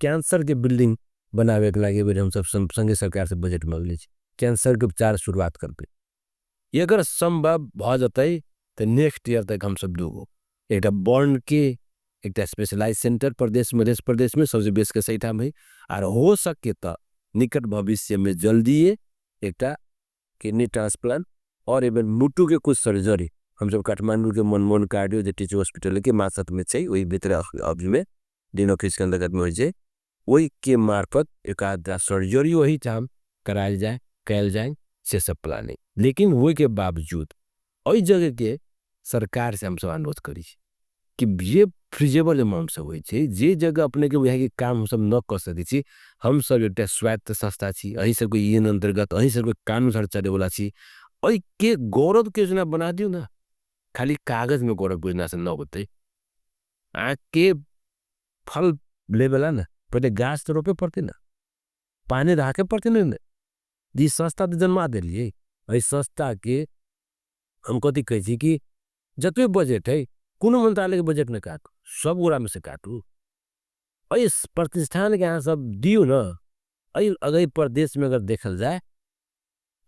कैंसर के बिल्डिंग बनावे के लागी हम सब संगे सरकार से बजट मांग लीजिए, कैंसर के उपचार शुरुआत कर दे। ये अगर संभव भ जाता है तो नेक्स्ट ईयर तक हम सब दूगो एक बॉन्ड के एक स्पेशलाइज सेंटर प्रदेश में देश प्रदेश में सबसे बेस के सही ठाम है, और हो सके तो निकट भविष्य में जल्दी एक किडनी ट्रांसप्लांट और इवन मुटु के कुछ सर्जरी हम सब काठमांडू के मनमोहन कार्डियो जो टीचिंग हॉस्पिटल के मासत में चाहिए वही भीतर अभी में दिन ऑफिस के अंतर्गत में हो जाए, वही के मार्फत एक आधा सर्जरी वही ठाम करायल जाए कैल जाए से सब प्लानिंग। लेकिन वही के बावजूद और जगह के सरकार से हम सब अनुरोध करी कि ये फ्रीजेबल अमाउंट से होई छे, जे जगह अपने के वहाँ के काम हम सब न कर सकै छी, हम सब एक स्वायत्त संस्था छी, अही सबके इन अंतर्गत अही सबके कानून अनुसार चले वाला छी, अही के गौरव के योजना बना दियो ना, खाली कागज में गौरव योजना से न होते। आँख के फल लेवेला ना पहले गाछ तो रोपे पड़ते ना, पानी रखे पड़ते ना, जी संस्था तो जन्मा दिलिए। अही संस्था के हम कथी कहै छी कि जतबे बजट है कोनो मंत्रालय के बजट न काटू, सब गोरा में से काटू, अही प्रतिष्ठान के अहाँ सब दियो ना। अही अगर प्रदेश में अगर देखल जाए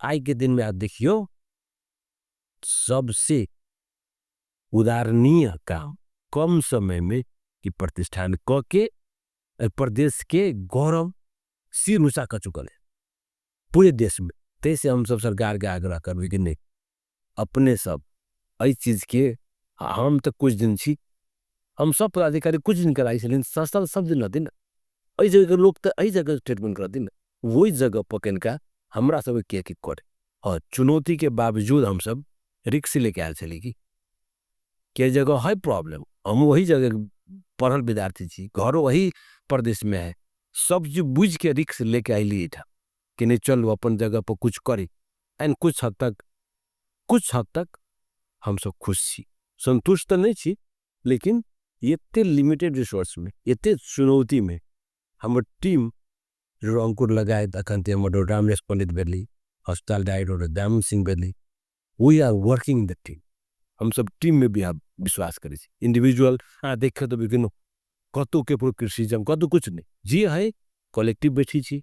आई के दिन में आप देखियो सबसे उदाहरणीय काम कम समय में कि प्रतिष्ठान क के प्रदेश के गौरव सिर ऊंचा कर चुकल है पूरे देश में। तैसे हम सब सरकार के आग्रह करबे कि नहीं अपने सब एहि चीज के, हम तो कुछ दिन छी, हम सब पदाधिकारी कुछ दिन कराई छे, लेकिन संस्था सब दिन रहती ना, एहि जगह के लोग तो एहि जगह ट्रीटमेंट करती ना, वही जगह पकड़ का हमरा सब के की करे। और चुनौती के बावजूद हम सब रिक्स लेके आयल छली कि के जगह है प्रॉब्लम, हम वही जगह पढ़ल विद्यार्थी छी, घरो वही प्रदेश में है, सब चीज बुझ के रिक्स लेके आइली था कि नहीं चलो अपन जगह पर कुछ करी, एंड कुछ हद तक हम सब खुश छी, संतुष्ट तो नहीं छी, लेकिन एते लिमिटेड रिसोर्स में एते चुनौती में हमर टीम जो अंकुर लगाए अखन ते हमर डॉक्टर रामनेश पंडित भेली, अस्पताल डायरेक्टर दामन सिंह भेली, we are working in the team. हम सब टीम में भी आप विश्वास करै छी, इंडिविजुअल अहाँ देखियौ तऽ विभिन्न कतौ के क्रिटिसिज्म कतौ कुछ नहीं, जे है कलेक्टिव बैठी छी,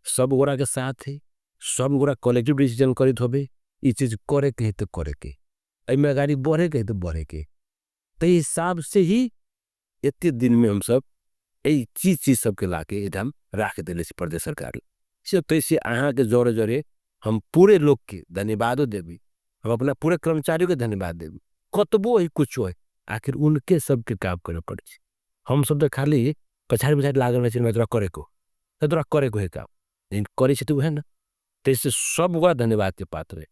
सब गोरा के साथ है, सब गोरा कलेक्टिव डिसीजन करैत होबे, ई चीज करे के है तो करे के, एहिमे अगाडि बढ़े के है तो बढ़े के, ताहि हिसाब से ही एते दिन में हम सब एहि चीज सबके लाके एहिठाम राख देले छी प्रदेश सरकार। से तैसे अहाँके जरे जरे हम पूरे लोग के धन्यवादो देबी, हम अपना पूरे कर्मचारियों के धन्यवाद देबी, कतबो है कुछो है आखिर उनके सबके काम करे पड़े छै। हम सब तो खाली पछाड़ि पछाड़ि लागल रहै छी, तोरा करे को, तोरा करे को है काम, लेकिन करे छै तऽ उएह ने। तैसे सब गोरा धन्यवाद के पात्र है,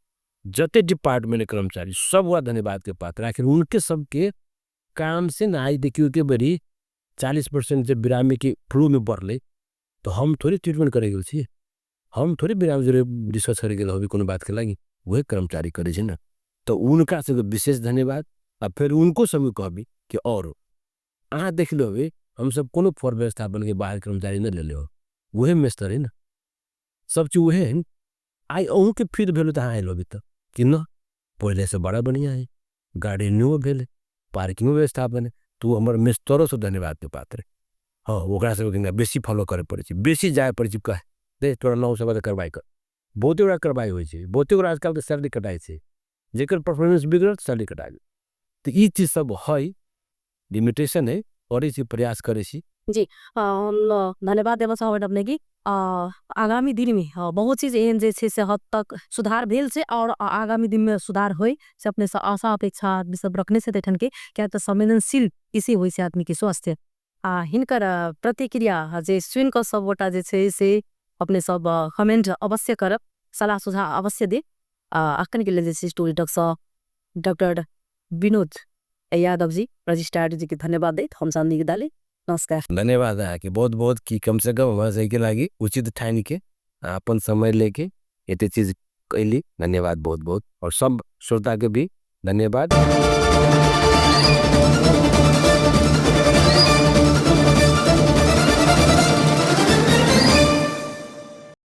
जते डिपार्टमेंट कर्मचारी सब गोरा धन्यवाद के पात्र है, आखिर उनके सबके काम से ना आई देखियो के बड़ी 40% जब बिरामी के फ्लू में बढ़ले तो हम थोड़ी ट्रीटमेंट करे गेल छी, हम थोड़ी बिरामी जोरे डिस्कस करे गेल होबी कोनो बात के लागी, वह कर्मचारी करे छै ना, तो उनका सबके विशेष धन्यवाद। आ फिर उनको सबके कहबी कि और अहाँ देख लो अभी हम सब कोनो फॉर व्यवस्थापन के बाहर कर्मचारी नहीं ले लो, वह मेस्तर है ना, सब चीज वह है। आई अहूँ के फिर भेलो तो अहाँ आयल अभी तक कि न, पहले से बड़ा बढ़िया है, गाड़ी न्यू भेल, पार्किंगो व्यवस्थापन है, तो हमर मेस्तरो सब धन्यवाद के पात्र है। हाँ, ओकरा सबके बेसी फॉलो करे पड़े छै, बेसी जाय पड़े छै, कहे दे तोरा 9 सौ बजे कार्रवाई कर, बहुते गोरा कार्रवाई होइ छै, बहुते गोरा आजकल के सैलरी कटाइ छै, जेकर परफॉर्मेंस बिगड़ल सैलरी कटा गेल। तो ई चीज सब है, लिमिटेशन है, और इसी प्रयास करे छी। जी, हम धन्यवाद देबऽ चाहबै अपने की आगामी दिन में बहुत चीज एहन जे छै से हद तक सुधार भेल छै और आगामी दिन में सुधार होय से अपने से आशा अपेक्षा आदमी सब रखने से एठन के, किया तऽ संवेदनशील इसी होइ छै आदमी के स्वास्थ्य। हिनकर प्रतिक्रिया जे सुनि कऽ सब गोटा जे छै से अपने सब कमेंट अवश्य करब, सलाह सुझाव अवश्य दे। अखन के लेल जे छै स्टोरी टॉक सँ डॉक्टर विनोद यादव जी रजिस्ट्रार जी के धन्यवाद दैत हम चांदी के दाली नमस्कार। धन्यवाद अहाँके बहुत बहुत कि कम से कम हमरा सबके लागी उचित ठानि के अपन समय लेके एते चीज कैली, धन्यवाद बहुत बहुत, और सब श्रोता के भी धन्यवाद।